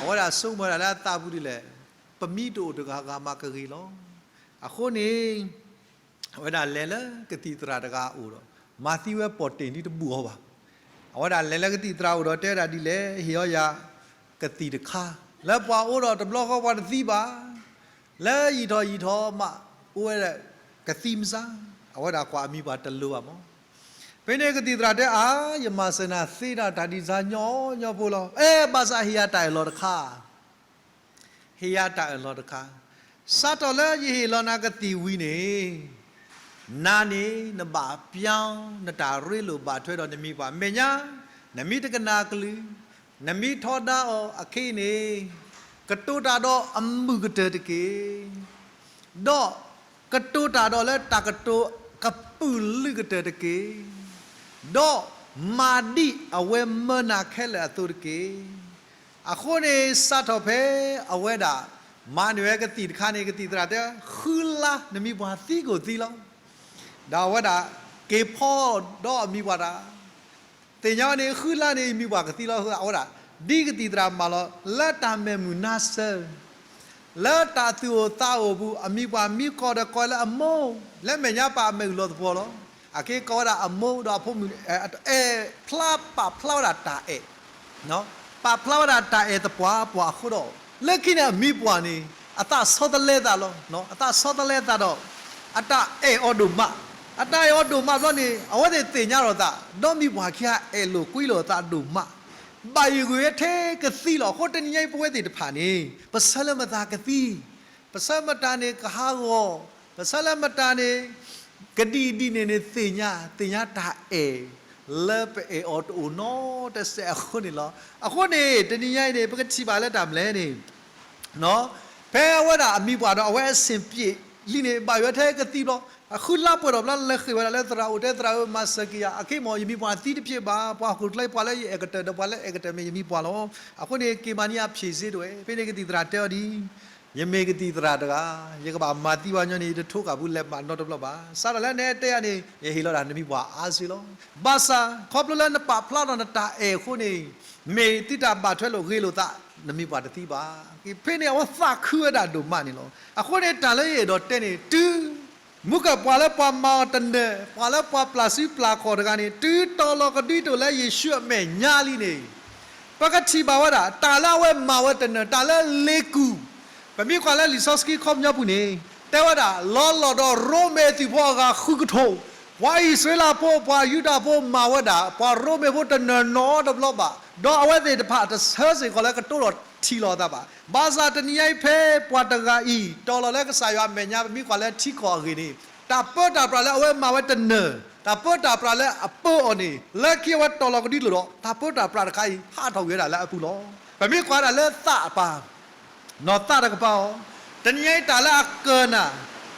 အဝဲဒၣ်ဆိကမိၣ်ဝဲဒၣ်လၢအသးပူၤဒ်လဲၣ်, ပမံတအိၣ်တဂၤဂၤမးကဂ့ၤလီၤ. အဃိန့ၣ် အဝဲဒၣ်လဲၤလၢကသံၣ်သရၣ်တဂၤအအိၣ်ဒီး မၤသံဝဲပိာ်တ့ၢ်လံတဘူၣ်အီၤဘၣ်. အဝဲဒၣ်လဲၤလၢကသံၣ်သရၣ်အအိၣ်ဒီးတဲဝဲဒၣ်ဒ်လဲၣ်, ဟ့ၣ်အီယၤကသံၣ်တခါ, လၢပှၤအိၣ်ဒီးတဘျီဃီပှၤတသံဘၣ်, လၢယံာ်ထီၣ်ယံာ်ထီၣ်မး အိၣ်ဝဲဒၣ်ကသံမစါ, အဝဲဒၣ်ကွၢ်အမံၤပှၢ်တလိၤဘၣ်မး. ဖဲန့ၣ်ကသံၣ်သရၣ်တဲအါ, ယမၤစၢၤနၤသ့ဒီးတၢ်ဒ်စၢ်ညီညီဖိလီၤ. အဲ ဘၣ်ဆၣ်ဟ့ၣ်ယၤတၢ်အၢၣ်လီၤတခါ ဟ့ၣ်ယၤတၢ်အၢၣ်လီၤတခါ, စးထီၣ်လၢယဟ့ၣ်လီၤနၤကသံၣ်ဝံၤန့ၣ်, နၤန့ၣ် နဘၣ်ပျါ နတၢ်ရ့လိာ်ဘၣ်ထွဲဒီးနမံၤပှၢ်မဲာ်ညါ, နမ့ၢ်တကနၣ်ကလုၢ်, နမ့ၢ်ထီဒါအီၤအခဲအံၤန့ၣ်, ကတိၤတၢ်ဒီးအမုာ်ကတၢၢ်တက့ၢ်. ဒီးကတိၤတၢ်ဒီးလၢတၢ်ကတိၤကပုာ်လုာ်ကတၢၢ်တက့ၢ်. ဒီးမၤဒ်အဝဲမၢနၤခဲလၢာ်အသိးတက့ၢ်. အဃိန့ၣ် စးထီၣ်ဖဲအဝဲဒၣ် မၤန့ၢ်ဝဲကသံၣ်တခါန့ၣ် ကသံၣ်သရၣ်တဲ ဃုလါနမံၤပှၢ်သံကိၣ်သံလီၤ. ဒီးအဝဲဒၣ်က့ၤဖီဒီးအမံၤပှၢ်တၢ် သ့ၣ်ညါဝဲန့ၣ် ဃုလါန့ၣ် ယမံၤပှၢ်ကသံလီၤ. အဝဲဒၣ် ဒ်ကသံၣ်သရၣ်မၢလီၤ လၢတၢ်မဲာ်မုာ်နါစၢၤ လၢတၢ်သူၣ်အိၣ်သးအိၣ်ပူၤ အမံၤပှၢ်မံကီၢ်ဒီးကိးလၢအမိၢ် လၢမဲာ်ညါပာ်အမဲာ်အုၣ်လီၤသပှီၤလီၤ. အက့ၤကိးဝဲဒၣ်အမိၢ်ဒီးအဖိမုၣ် အဲၣ်ဖျါပာ်ဖျါဝဲဒၣ်တၢ်အဲၣ် ပာ်ဖျါဝဲဒၣ်တၢ်အဲၣ်သပှၢ်ပှၢ်အဃိဒီး လၢခံန့ၣ်အမံၤပှၢ်န့ၣ် အသးဆီတလဲသးလီၤ. အသးဆီတလဲသးဒီး အတၢ်အဲၣ်အီၤဒိၣ်မး. အတၢ်အဲၣ်အီၤဒိၣ်မးဘျီန့ၣ် အဝဲသ့ၣ်သ့ၣ်ညါဒီးသး ဒီးမံၤပှၢ်ခံဂၤအဲၣ်လိာ်ကွံလိာ်အသးဒိၣ်မး ဘၣ်ယဂ့ၤထဲကသံလီၤ. အဃိတနံၤညါအံၤ ပဝဲသ့ၣ်တဖၣ်န့ၣ် ပဆၢလၢမတၤကသံ, ပဆၢမတၤန့ၣ်ကဟးဂီၤ, ပဆၢလၢမတၤန့ၣ် ကဒံၣ်ဒံၣ်န့ၣ်န့ၣ် သ့ၣ်ညါ သ့ၣ်ညါတၢ်အဲၣ် လၢပအဲၣ်အီၤတအိၣ်နီတစဲးအဃိန့ၣ်လီၤ. အဃိန့ၣ် တနံၤညါအံၤန့ၣ် ပကထံၣ်ဘၣ်လၢတၢ်မနုၤလဲၣ်န့ၣ် ဖဲအဝဲဒၣ်အမံၤပှၢ်ဒီးအဝဲအဆင်ပြေလံန့ၣ် ဘၣ်ယိၣ်ထဲကသံဘျီ အဃုလါပှဲၤထီၣ်ဘျီ လဲၤဃ့ၢ်ဝဲဒၣ်လၢသရၣ်အိၣ် တဲသရၣ်ဧၢ မၤစၢၤက့ၤယၤ အခဲမီၢ် ယမံၤပှၢ်သံတဖျၢၣ်ဘၣ်, ပှၤဟီၣ်ခိၣ်ချၢ ပှၤလၢယအဲၣ်ကတၢၢ်ဒီးပှၤလၢအဲၣ်ကတၢၢ်မ့ၢ်ယမံၤပှၢ်လီၤ. အဃိန့ၣ် က့ၤမၤန့ၢ်ယၤ ဖြေဆေး တဝဲ ဖဲန့ၣ်ကသံၣ်သရၣ်တဲအီၤဒ် ယမ့ၢ်ကသံၣ်သရၣ်တဂၤ, ယကဘၣ်မၤသံပှၤညီန့ၣ် ယတထိဃာ်ဘၣ်လၢၤမးနီတဘျီဘၣ်. စးထီၣ်လၢနအဲၣ်တဲယၤန့ၣ် ယဟ့ၣ်လီၤဒၣ်နမံၤပှၢ်အါစုလီၤ. ဘၣ်ဆၣ် ခီဖျိလၢနပာ်ဖျါထီၣ်နတၢ်အဲၣ်အဃိန့ၣ်, မ့ၢ်သုတၢ်ဘၣ်ထွဲလိာ်ဂ့ၤလိာ်သး, နမံၤပှၢ်တသံဘၣ်. ဖဲန့ၣ်အဝဲသးခုဝဲဒၣ်ဒိၣ်မးန့ၣ်လီၤ. အဃိန့ၣ်တၢ်လၢယအဲၣ်ဒိးတဲန့ၣ် တုၤ မူကပှၤလၢပှၤမၤအီၤတနၢၤ, ပှၤလၢပှၤပျၢ်စုပျၢ်ခီၣ်တဂၤန့ၣ် တုၤတီၤလီၤကဒွံတိၣ်လၢယ့ၣ်ၡူးအမဲာ်ညါလံန့ၣ်, ပကထံၣ်ဘၣ်ဝဲဒၣ် တၢ်လၢအဝဲမၤဝဲတနၢၤ တၢ်လၢလ့ကူၣ်, ပမ့ၢ်ကွၢ်လၢလံာ်စီဆှံခီပညီပူၤန့ၣ်, တဲဝဲဒၣ် လီၤလိာ်ဒီးရိမ့ၤသုးဖိအဂၤဃုကထိ, ပှၤအံၣ်စရ့လးဖိ ပှၤယူဒၤဖိမၤဝဲဒၣ် ပှၤရိမ့ၤဖိတနၢၤနီတဘျီဘၣ်, ဒီးအဝဲသ့ၣ်တဖၣ်တဆၢစ့ၢ်ကီးလၢကတိၤထီၣ်ထံၣ်လိာ်အသးဘၣ်. ဘၣ်ဆၣ်တနံၤညါအံၤဖဲပှၤတဂၤအံၤ တီၤလီၤလၢကစၢ်ယွၤအမဲာ်ညါ ပမ့ၢ်ကွၢ်လၢထံကီၢ်အဂ့ၢ်န့ၣ်, တၢ်ပၢတၢ်ပြးလၢအဝဲမၤဝဲတနၢၤ, တၢ်ပၢတၢ်ပြးလၢအပၢအီၤန့ၣ် လၢခံအဝဲတီၤလီၤကဒွံတိၣ်ဒီး တၢ်ပၢတၢ်ပြးတခါအံၤ ဟးထီၣ်ကွံာ်ဝဲဒၣ်လၢအပူၤလီၤ. ပမ့ၢ်ကွၢ်ဒၣ်လၢသးအပၢ် နီၢ်သးတကပၤအီၤ, တနံၤညါအံၤတၢ်လၢအကၢၢ်နၤ,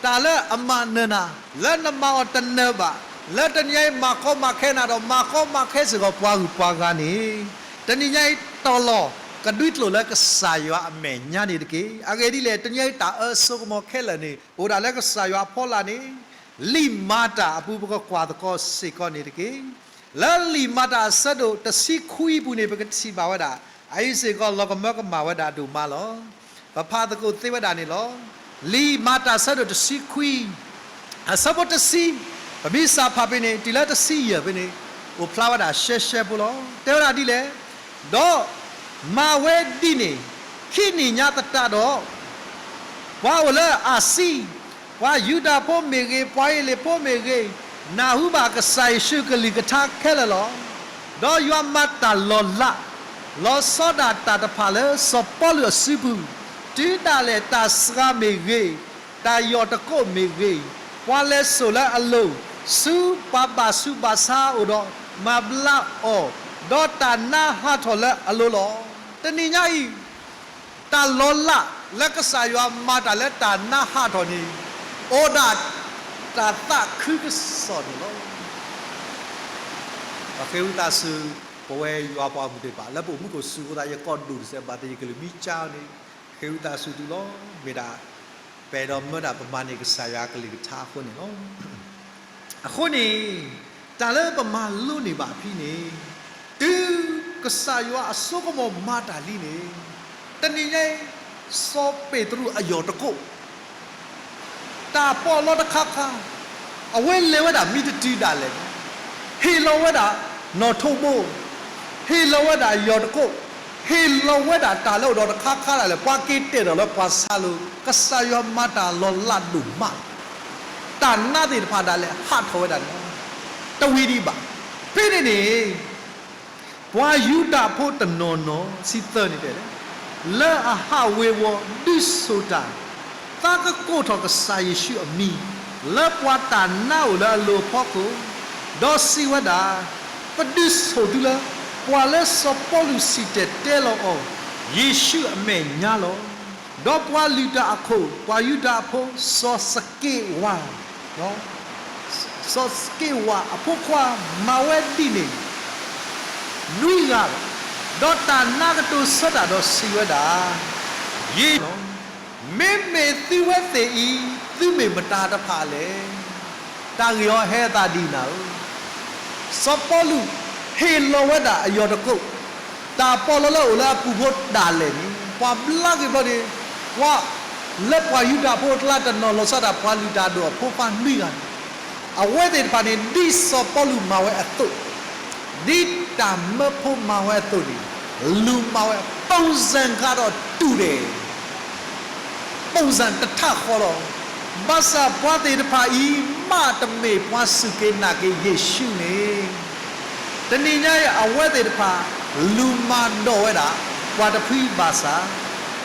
တၢ်လၢအမၤနၢၤနၤ, လၢနမၤအီၤတနၢၤဘၣ်, လၢတနံၤညါအံၤမၤကီမၤခဲနၤဒီး မၤကီမၤခဲစ့ၢ်ကီးပှၤဂုၤပှၤဂၤန့ၣ်, တနံၤညါအံၤတီၤလီၤကဒွံတိၣ်လၢကစၢ်ယွၤအမဲာ်ညါန့ၣ်တက့ၢ်. အဂ့ၢ်ဒ်လဲၣ်, တနံၤညါအံၤတၢ်အၢစိကမီၤခဲလၢာ်န့ၣ် အိၣ်ဒၣ်လၢကစၢ်ယွၤအဖီလာ်န့ၣ် လံာ်မၤတၢ်အပူၤ ပကကွၢ်သကိးစ့ၢ်ကီးန့ၣ်တက့ၢ်. လၢလံာ်မၤတၢ်အဆၢဒိၣ်တဆံခွံအပူၤန့ၣ် ပကထံၣ်ဘၣ်ဝဲဒၣ် အအံၤစ့ၢ်ကီးလီၤကမၢကမၣ်ဝဲဒၣ်ဒိၣ်မးလီၤ. ပဖးသကိးသ့ဝဲဒၣ်န့ၣ်လီၤ. လံာ်မၤတၢ်အဆၢဒိၣ်တဆံခွံ အဆၢဖိတဆံ, ပမ့ၢ်စးဖးဖဲန့ၣ် တုၤလၢတဆံယဲၢ်ဖဲန့ၣ် အိၣ်ဖျါဝဲဒၣ်ရှဲရှဲဖိလီၤ. တဲဝဲဒၣ်ဒ်လဲၣ်, ဒီးမၤဝဲဒ်န့ၣ် ခံနံၣ်ညါသတးဒီး ပှၤအိၣ်လၢအၤစံ, ပှၤယူဒၤဖိမ့ၢ်ဂ့ၤ, ပှၤအ့လ့းဖိမ့ၢ်ဂ့ၤ, နၢ်ဟူဘၣ်ကစၢ်ယ့ၣ်ၡူးကလုၢ်ကထါခဲလၢာ်လီၤ. ဒီးယွၤမၤတၢ်လီၤလး, လီၤဆီဒၣ်တၢ်တဖၣ်လၢစီၤပီလူးအစုပူၤ, တုၤဒၣ်လဲာ်တၢ်စှၤမ့ၢ်ဂ့ၤ, တၢ်ယီၢ်တကိးမ့ၢ်ဂ့ၤ, ပှၤလဲၤစိာ်လၢအလိၤ, ဆူပှၤဘၣ်ဆူးဘၣ်ဆါအအိၣ်ဒီးမၤဘျါအီၤ, ဒီးတၢ်နါဟးထီၣ်လၢအလိၤလီၤ. တနံၤညါအံၤ တၢ်လီၤလးလၢကစၢ်ယွၤမၤတၢ်လၢတၢ်နါဟးထီၣ်န့ၣ် အိၣ်ဒၣ်တၢ်သးခုကစီၣ်န့ၣ်လီၤ. ပဃ့ဝံသးစူၤ ပဝဲယွၤပှၤမုၢ်သ့ၣ်တဖၣ် လၢပအိၣ်မူခိၣ်စူၤအဃိသတး ယကိးဒူၣ်တစဲးဘၣ်တယကလုၢ်မံကၠါန့ၣ် ဃ့ဝံသးစူၤသုလီၤ. မ့ၢ်ဒၣ် ပအဲၣ်ဒိးမၢဒၣ်ပမၤန့ၢ်ကစၢ်ယွၤကလုၢ်ကထါအဃိန့ၣ်လီၤ. အဃိန့ၣ် တၢ်လၢပမၤလိန့ၢ်ဘၣ်ဖဲန့ၣ် တုၤကစၢ်ယွၤအစိကမီၤမၤတၢ်လံန့ၣ် တနံၤညါအံၤ စီၤပ့းတရူးအယီၢ်တကိး တၢ်ပီးလီတခါခါ အဝဲလဲၤဝဲဒၣ်မ့ၢ်တတုၤဒၣ်လဲာ်န့ၣ် ဟ့ၣ်လီၤဝဲဒၣ်နီၣ်ထိးဘိ, ဟ့ၣ်လီၤဝဲဒၣ်ယီၢ်တကိး, ဟ့ၣ်လီၤဝဲဒၣ်တၢ်လၢအိၣ်ဒီးတခါခါဒၣ်လဲာ် ပှၤက့ၤတဲာ်ဒီးလၢပှၤဆါလိၤ ကစၢ်ယွၤမၤတၢ်လီၤလးဒိၣ်မးလီၤ. တၢ်နါသ့ၣ်တဖၣ်ဒၣ်လဲာ်ဟးထီၣ်ဝဲဒၣ်န့ၣ်လီၤ. တဝံၤဒံးဘၣ်. ဖဲန့ၣ်န့ၣ် ပှၤယူဒၤဖိတနီၤနီၤ ဆံသၢန့ၣ်တဲလဲၣ်, လၢအဟးဝ့ၤဝီၤဒုးဆိၣ်တၢ်, သးကကိးထီၣ်ကစၢ်ယ့ၣ်ၡူးအမံၤ လၢပှၤတၢ်နါအိၣ်လၢအလိၤအဖီခိၣ်, ဒီးစံးဝဲဒၣ်, ပဒုးဆိၣ်သုလၢ ပှၤလၢစီၤပီလူးစံၣ်တဲၤတဲလီၤအီၤ ယ့ၣ်ၡူးအမဲာ်ညါလီၤ. ဒီးပှၤလုၢ်တၢ်အခိၣ် ပှၤယူဒၤဖိ စီၤစက့ဝါ စီၤစက့ဝါအဖိခွါ မၤဝဲဒ်န့ၣ် နွံဂၤ, ဒီးတၢ်နါကတိၤဆၢတၢ်ဒီးစံးဝဲဒၣ်, ယ့ၣ်, မ့မ့ၢ်သုဝဲသ့ၣ်အံၤ သုမ့ၢ်မတၤတဖၣ်လဲၣ်. တၢ်ဂ့ၢ်အီၤဟဲအသးဒ်နၤဧၢ. စီၤပီလူး ဟ့ၣ်လီၤဝဲဒၣ်အယီၢ်တကိး တၢ်ပီးလီလၢအိၣ်လၢအပူၤဖိဒၣ်လဲာ်န့ၣ် ပှၤဘျါက့ၤဘျီန့ၣ် ပှၤလၢပှၤယူဒၤဖိအကျါတနီၤလီၤဆီဒၣ် ပှၤလုၢ်တၢ်ဒိၣ်အဖိခွါနွံဂၤန့ၣ် အဝဲသ့ၣ်တဖၣ်န့ၣ် ဒ်စီၤပီလူးမၤဝဲအသိး, ဒ်တၢ်မၢဖိမၤဝဲအသိးန့ၣ် လူၤမၤဝဲ ပုံစံ ကဒီးတူၢ်ဒဲး ပုံစံ တထးဃီလီၤ. ဘၣ်ဆၣ်ပှၤသ့ၣ်တဖၣ်အံၤ မ့တမ့ၢ်ပှၤစူၢ်က့ၤနာ်က့ၤယ့ၣ်ၡူးန့ၣ် တနံၤညါအံၤ အဝဲသ့ၣ်တဖၣ် လူၤမၤဒိးဝဲဒၣ် ပှၤတဖုဘၣ်ဆၣ်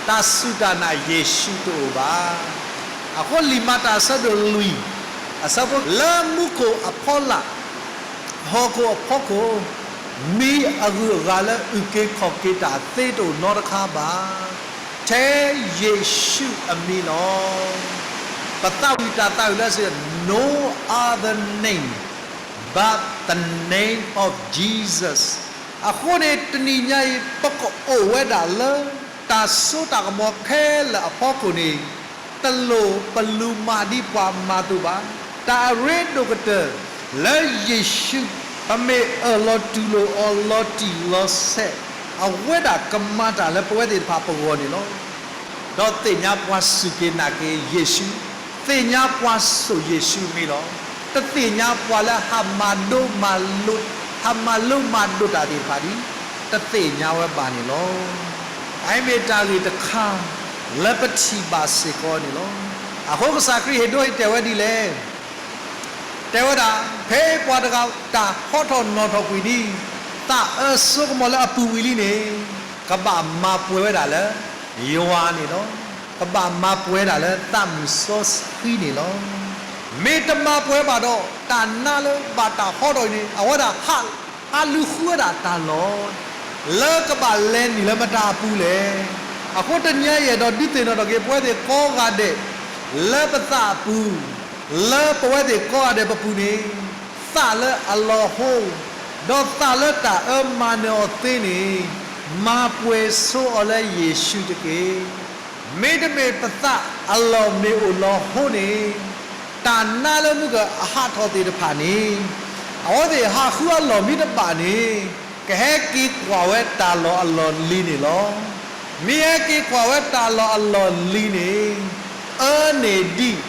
တၢ်စူၢ်တၢ်နာ်ယ့ၣ်ၡူးတအိၣ်ဘၣ်. အဃိလံာ်မၤတၢ်အဆၢဒိၣ်လွံၢ် အဆၢဖိ လၢမူခိၣ်အဖီလာ် ဟီၣ်ခိၣ်အဖီခိၣ် မံၤအဂုၤအဂၤလၢအုၣ်က့ၤခီၣ်က့ၤတၢ်သ့တအိၣ်နီတခါဘၣ်, ထဲယ့ၣ်ၡူးအမံၤလီၤ. ပသးဝံၣ်တၢ်သးဝံၣ်လၢစံး no other name but the name of Jesus. အဃိန့ၣ် တနံၤညါအံၤ ပကအိၣ်ဝဲဒၣ်လၢ တၢ်စိတၢ်ကမီၤခဲလၢာ်အဖီခိၣ်န့ၣ်, တလိၣ်ပလူၤမၤဒ်ပှၤမၤအသိးဘၣ်. တၢ်အရ့ဒိၣ်ကတၢၢ်လၢယ့ၣ်ၡူး, ပမ့ၢ်အၢၣ်လီၤတူၢ်လိာ်အီၤလီၤတံၢ်လီၤဆဲး, အဝဲဒၣ်ကမၤတၢ်လၢပဝဲသ့ၣ်တဖၣ်ပဂီၢ်န့ၣ်လီၤ. ဒီးသ့ၣ်ညါပှၤစူၢ်က့ၤနာ်က့ၤယ့ၣ်ၡူး, သ့ၣ်ညါပှၤစိာ်ယ့ၣ်ၡူးမ့ၢ်လီၤ. တသ့ၣ်ညါပှၤလၢဟးမၤဒိမၤလိာ်, ဟးမၤလိမၤဒိးတၢ်သ့ၣ်တဖၣ်ဒီး, တသ့ၣ်ညါဝဲဘၣ်န့ၣ်လီၤ. အအံၤမ့ၢ်တၢ်ဂ့ၢ်တခါ လၢပထံၣ်ဘၣ်စ့ၢ်ကီးန့ၣ်လီၤ. အဃိကစၢ်ခရံာ်ဟ့ၣ်ဒိအံၤတဲဝဲဒ်လဲၣ် တဲဝဲဒၣ်, ဖဲပှၤတဂၤတၢ်ဟီထီၣ်နီၣ်ထီၣ်ကွံာ်ဒ်, သးအၢစိကမီၤလၢအပူၤဝံၤလံန့ၣ်, ကဘၣ်မၤပှဲၤဝဲဒၣ်လၢယွၤန့ၣ်လီၤ. ကဘၣ်မၤပှဲၤဒၣ်လၢသးမုၢ်စီဆှံန့ၣ်လီၤ. မ့ၢ်တမၤပှဲၤဘၣ်ဒီး တၢ်နါလၢဘၣ်တၢ်ဟီထီၣ်အံၤန့ၣ် အဝဲဒၣ်ဟးလူၤဃုဝဲဒၣ်တၢ်လီၢ် လၢကဘၣ်လဲၤနုာ်လၢမတၤအပူၤလဲၣ်. အဃိတနံၤအံၤအဲၣ်ဒိးဒုးသ့ၣ်နီၣ်ထီၣ်က့ၤ ပဝဲသ့ၣ်ကိးဂၤဒဲး လၢပသးအပူၤ, လၢပဝဲသ့ၣ်ကိးဂၤဒဲးပပူၤန့ၣ်, သးလၢအလီၤဟိ, ဒီးသးလၢတၢ်အၢမၤနၢၤအီၤသ့န့ၣ်, မၤပှဲၤဆိအီၤလၢယ့ၣ်ၡူးတက့ၢ်. မ့တမ့ၢ်ပသးအလီၢ်မ့ၢ်အိၣ်လီၤဟိန့ၣ်, တၢ်နါလၢမုၢ်ကအဟးထီၣ်သ့ၣ်တဖၣ်န့ၣ်, အဝဲသ့ၣ်ဟးဃုအလီၢ်မ့ၢ်တဘၣ်န့ၣ်, ကဟဲက့ၤကွၢ်ဝဲတၢ်လီၢ်အလီၢ်လံၤန့ၣ်လီၤ. မ့ၢ်ဟဲက့ၤကွၢ်ဝဲတၢ်လီၢ်အလီၢ်လံၤန့ၣ်, အၢန့ၣ်ဒံး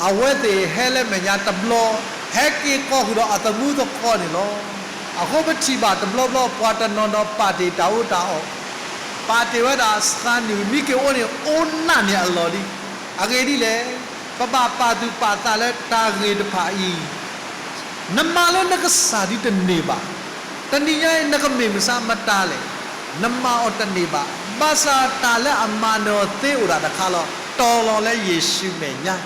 အဝဲသ့ၣ်ဟဲလၢမဲာ်ညါတဘျီ, ဟဲက့ၤကီၢ်ဃုာ်ဒီးအသမူသကိးန့ၣ်လီၤ. အဃိပထံၣ်ဘၣ်တဘျီဘျီ ပှၤတနီၤနီၤပာ်တ့ၢ်တၢ်အီၣ်တၢ်အီ, ပာ်တ့ၢ်ဝဲဒၣ်စှၤနံၣ်မံက့ၤအိၣ်န့ၣ် အိၣ်နးန့ၢ်အလီၢ်လံ. အဂ့ၢ်ဒ်လဲၣ်, ပဘၣ်ပာ်သူၣ်ပာ်သးလၢတၢ်ဂ့ၢ်တဖၣ်အံၤ နမၤလၢနကစၢ်ဒ်တန့ၢ်ဘၣ်. တနံၤညါအံၤ နကမ့ၢ်မဆါမတၤလဲၣ်, နမၤအီၤတန့ၢ်ဘၣ်. ဘၣ်ဆၣ်တၢ်လၢအမၤနၢၤအီၤသ့အိၣ်ဒၣ်တခါလီၤ. တီၤလီၤလၢယ့ၣ်ၡူးမဲာ်ညါ,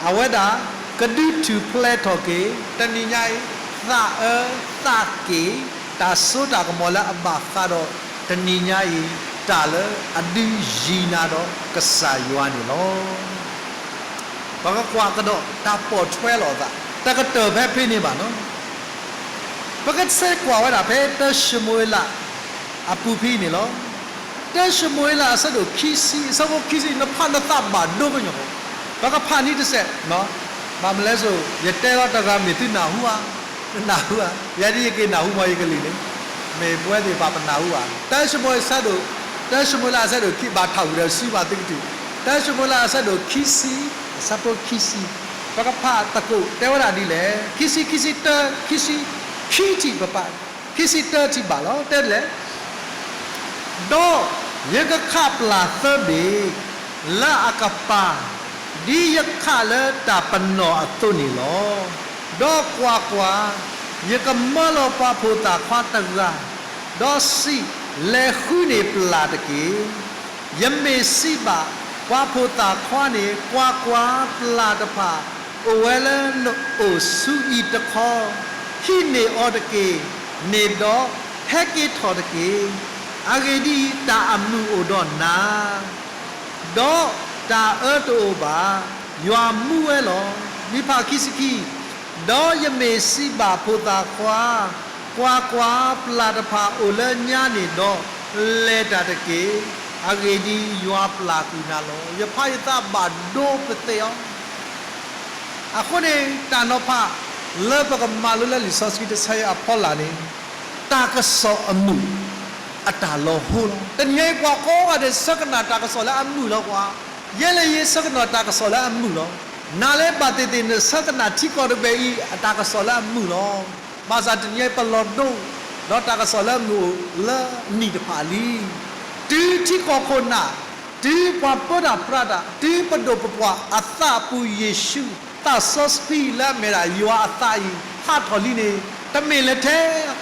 အဝဲဒၣ်ကဒုးထူၣ်ဖျဲးထီၣ်က့ၤ တနံၤညါအံၤ, သးအၢသးက့ၢ်, တၢ်စိတၢ်ကမီၤလၢအဘၣ်ဃးဒီး တနံၤညါအံၤ တၢ်လၢအဒုးယံၤနၤဒီးကစၢ်ယွၤန့ၣ်လီၤ. ပကကွၢ်ကဒီးတၢ်ပိာ်ထွဲလိာ်အသး, တကတၢၢ်ဖဲဖဲန့ၣ်ဘၣ်နီၤ. ပကဆဲးကွၢ်ဝဲဒၣ်ဖဲတၢၡမူၤအ့လးအပူၤဖဲန့ၣ်လီၤ. တၢၡမူၤအ့လးအဆၢဒိၣ်ခံဆံ, အဆၢဖိခံဆံ, နဖးနသးဘၣ်ဒိကညီၤ, ပကဖးန့ၣ်တစဲး, ဘၣ်မနုၤလဲၣ်, ယတဲလီၤတဂၤမ့ၢ်သုနၢ်ဟူဧါ, နနၢ်ဟူဧါ, ယၤဒ်ယက့ၤနၢ်ဟူမီၤယကလုၢ်န့ၣ်, မ့ၢ်ပဝဲသ့ၣ်တဖၣ်ပနၢ်ဟူဘၣ်. တၢၡမူၤအ့လးအဆၢဒိၣ်, တၢၡမူၤအ့လးအဆၢဒိၣ်ခံ ဘၣ်ထးဝံၤဒီးစုဘၣ်သုကတုၢ်, တၢၡမူၤအ့လးအဆၢဒိၣ်ခံဆံ, အဆၢဖိခံဆံ, ပကဖးသကိးတဲဝဲဒၣ်ဒ်လဲၣ်, ခံဆံ, ခံဆံတၢ, ခံဆံခံထံၣ်ပပၢ်, ခံဆံတၢထံၣ်ဘၣ်လီၤ, တဲဒ်လဲၣ် ဒီးယကခးပျၢ်သၢဘ့ၣ်လၢအကပၤ, ဒ်ယခးလၢတၢ်ပနီၣ်အသိးန့ၣ်လီၤ. ဒီးကွၢ်ကွၢ်, ယကမၢလီၤပှၤဖိသၣ်ခွါတဂၤ, ဒီးစံး, လဲၤဃုန့ၢ်ပျၢ်တက့ၢ်. ယမ့ၢ်စံးဘၣ်ပှၤဖိသၣ်ခွါန့ၣ်, ကွၢ်ကွၢ်, ပျၢ်တဖၣ်အိၣ်ဝဲလၢနအိၣ်ဆူအံၤတခီ, ဟံးန့ၢ်အီၤတက့ၢ်, န့ၣ်ဒီးဟဲက့ၤထီၣ်တက့ၢ်. အဂ့ၢ်ဒ်အံၤ, တၢ်အမုာ်အိၣ်ဒီးနၤ ဒီးတၢ်အၢတအိၣ်ဘၣ်, ယွၤမူဝဲလီၤ. မ့ၢ်ဖးခံဆံခံ, ဒီးယမ့ၢ်စံးဘၣ်ဖိသၣ်ခွါ, ကွၢ်ကွၢ်, ပျၢ်တဖၣ်အိၣ်လၢညါန့ၣ်ဒီး, လဲၤတၢ်တက့ၢ်. အဂ့ၢ်ဒ်အံၤ, ယွၤပျၢ်ကွံာ်နၤလီၤ. ယဖးယသးဘၣ်ဒိပသ့ၣ်အီၤ အဃိန့ၣ် တၢ်နီၤဖးလၢပကမၤလိလၢလံာ်စီဆှံတဆၢအံၤအဖီလာ်န့ၣ်, တၢ်ကစီၣ်အမုာ် အတၢ်လီၤဟိလီၤ. တနံၤအံၤ ပှၤကိးဂၤဒဲးဆၢကနာ်တၢ်ကစီၣ်လၢအမုာ်လီၤကွၢ်. ယဲလဲၣ်ယဲဆၢကနာ်တၢ်ကစီၣ်လၢအမုာ်လီၤ. နၤလၢဘၣ်သ့ၣ်သ့ၣ်နဆၢကနာ်ထံကီၢ်တဘ့ၣ်အံၤ အတၢ်ကစီၣ်လၢအမုာ်လီၤ. ဘၣ်ဆၣ်တနံၤအံၤပလီၤဒိ ဒီးတၢ်ကစီၣ်လၢအမုာ်အိၣ်လၢနံၣ်တဖၣ်လံ. တုၤထံကီၢ်ခိၣ်နၢ်, တုၤပှၤပၢတၢ်ပြးတၢ်, တုၤပဒိၣ်ပပှၢ်အသးအပူၤယ့ၣ်ၡူး, သးစီဆှံလၢအမ့ၢ်ဒၣ်ယွၤအသးအံၤ ဟးထီၣ်လံန့ၣ်, တမ့ၢ်လၢထဲ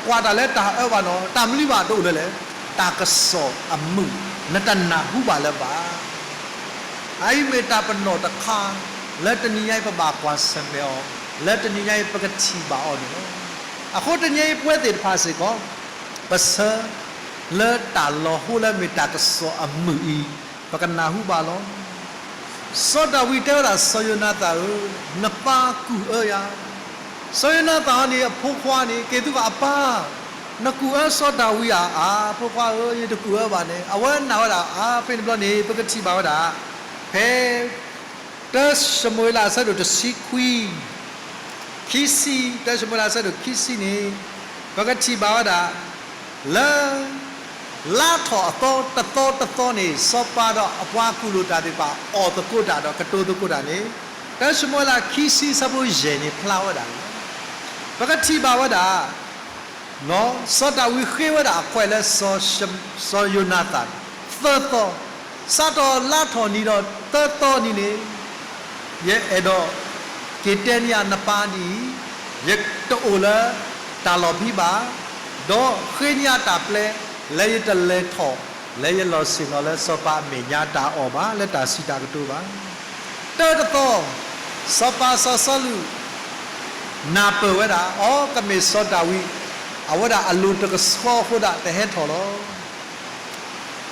ကွၢ်တၢ်လၢတၢ်အၢဘၣ်နီၤ, တၢ်မနုၤဘၣ်တအိၣ်လၢၤလဲၣ်. တၢ်ကစီၣ်အမုာ်, နတနၢ်ဟူဘၣ်လၢၤဘၣ်. အအံၤမ့ၢ်တၢ်ပနီၣ်တခါ လၢတနံၤညါအံၤပဘၣ်ကွၢ်ဆၢၣ်မဲာ်အီၤ, လၢတနံၤညါအံၤပကထံၣ်ဘၣ်အီၤန့ၣ်လီၤ. အဃိတနံၤအံၤပဝဲသ့ၣ်တဖၣ်စ့ၢ်ကီး, ပဆၢလၢတၢ်လီၤဟိလၢမ့ၢ်တၢ်ကစီၣ်အမုာ်အံၤ, ပကနၢ်ဟူဘၣ်လီၤ. စီၤဒၤဝံးတဲဝဲဒၣ်စီၤယိၤနၤသၣ်ဧၢ, နပၢ်ကူၣ်အၢယၤ. စီၤယိၤနၤသၣ်အံၤန့ၣ် အဖိခွါန့ၣ် က့ၤသူၣ်ဃာ်အပၢ် နကူၣ်အၢစီၤဒၤဝံးဧါ, အါ ဖိခွါဧၢ, ယတကူၣ်အၢဘၣ်န့ၣ်, အဝဲနာ်ဝဲဒၣ်, အါ ဖဲန့ၣ်ဘျီန့ၣ် ပကထံၣ်ဘၣ်ဝဲဒၣ်, ဖဲ တၢ ၡမူၤအ့လး အဆၢဒိၣ်တဆံခွံ, ခံဆံ, တၢ ၡမူၤအ့လး အဆၢဒိၣ်ခံဆံန့ၣ်, ပကထံၣ်ဘၣ်ဝဲဒၣ်, လၢ လါထီၣ်အသီတသီတသီန့ၣ် စီၤပၤဒီးအပှၤကူၣ်လိာ်တၢ်သ့ၣ်တဖၣ် အီၣ်သကိးတၢ်ဒီးကတိၤသကိးတၢ်န့ၣ်, တၢ ၡမူၤအ့လး ခံဆံ အဆၢဖိယဲၢ်န့ၣ် ဖျါဝဲဒၣ်လီၤ. ပကထံၣ်ဘၣ်ဝဲဒၣ် စီၤဒၤဝံးဃ့ဝဲဒၣ်အခွဲးလၢ စီၤယိၤနၤသၣ် သၢသီ, စးထီၣ်လါထီၣ်နံၤဒီးသၢသီနံၤန့ၣ်, ယအဲၣ်ဒိး က့ၤတဲန့ၢ်ယၤနပၢ်ဒ်အံၤ, ယတအိၣ်လၢတၢ်လီၢ်ဖံးဘၣ်, ဒီးဃ့န့ၢ်ယၤတၢ်ပျဲ လၢယတလဲၤထီၣ် လၢယလီၢ်ဆ့ၣ်နီၤလၢစီၤပၤအမဲာ်ညါတၢ်အီၣ်ဘၣ် လၢတၢ်စံးတၢ်ကတိၤဘၣ်. တၢတသီ, စီၤပၤစီၤစီလူး နၢ်ပၢၢ်ဝဲဒၣ်, အီ ကမ့ၢ်စီၤဒၤဝံး အဝဲဒၣ်အလိၤတကဆှီအဃိဒၣ်တဟဲထီၣ်လီၤ.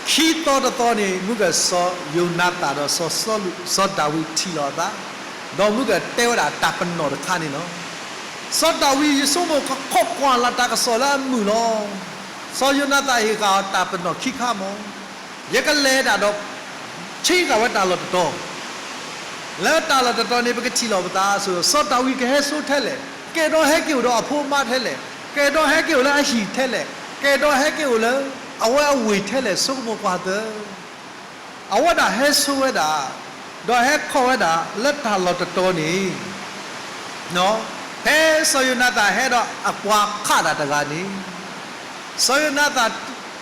ခံသီတသီန့ၣ် မုၢ်ကစီၤယိၤနၤသၣ်ဒီးစီၤစီလူး စီၤဒၤဝံးထံၣ်လိာ်အသး, ဒီးမုၢ်ကတဲဝဲဒၣ်တၢ်ပနီၣ်တခါန့ၣ်လီၤ. စီၤဒၤဝံး ယဆိကမိၣ်ကခိးကွၢ်လၢ်တၢ်ကစီၣ်လၢအမုာ်လီၤ. စီၤယိၤနၤသၣ်ဟ့ၣ်ဃာ်အီၤတၢ်ပနီၣ်ခံခါမး, ယကလဲၤဒၣ်ဒီး ဆ့ကၤဝဲတၢ်လီၢ်တတီၤ လၢတၢ်လီၢ်တတီၤန့ၣ် ပကထံၣ်လိာ်ပသးအသိး, စီၤဒၤဝံးကဟဲဆိထဲလဲၣ်, ကဲဒီးဟဲက့ၤအိၣ်ဒီးအဖိအမါထဲလဲၣ်, ကဲဒီးဟဲက့ၤအိၣ်လၢအဟံၣ်ထဲလဲၣ်, ကဲဒီးဟဲက့ၤအိၣ်လၢအဝဲအဝ့ၢ်ထဲလဲၣ် ဆိကမိၣ်ကွၢ်သၢ အဝဲဒၣ်ဟဲဆိဝဲဒၣ်, ဒီးဟဲခီၣ်ဝဲဒၣ်လၢတၢ်လီၢ်တတီၤန့ၣ်, ဖဲစီၤယိၤနၤသၣ်ဟဲဒီးအပှၤခးတၢ်တဂၤန့ၣ်, စီၤယိၤနၤသၣ်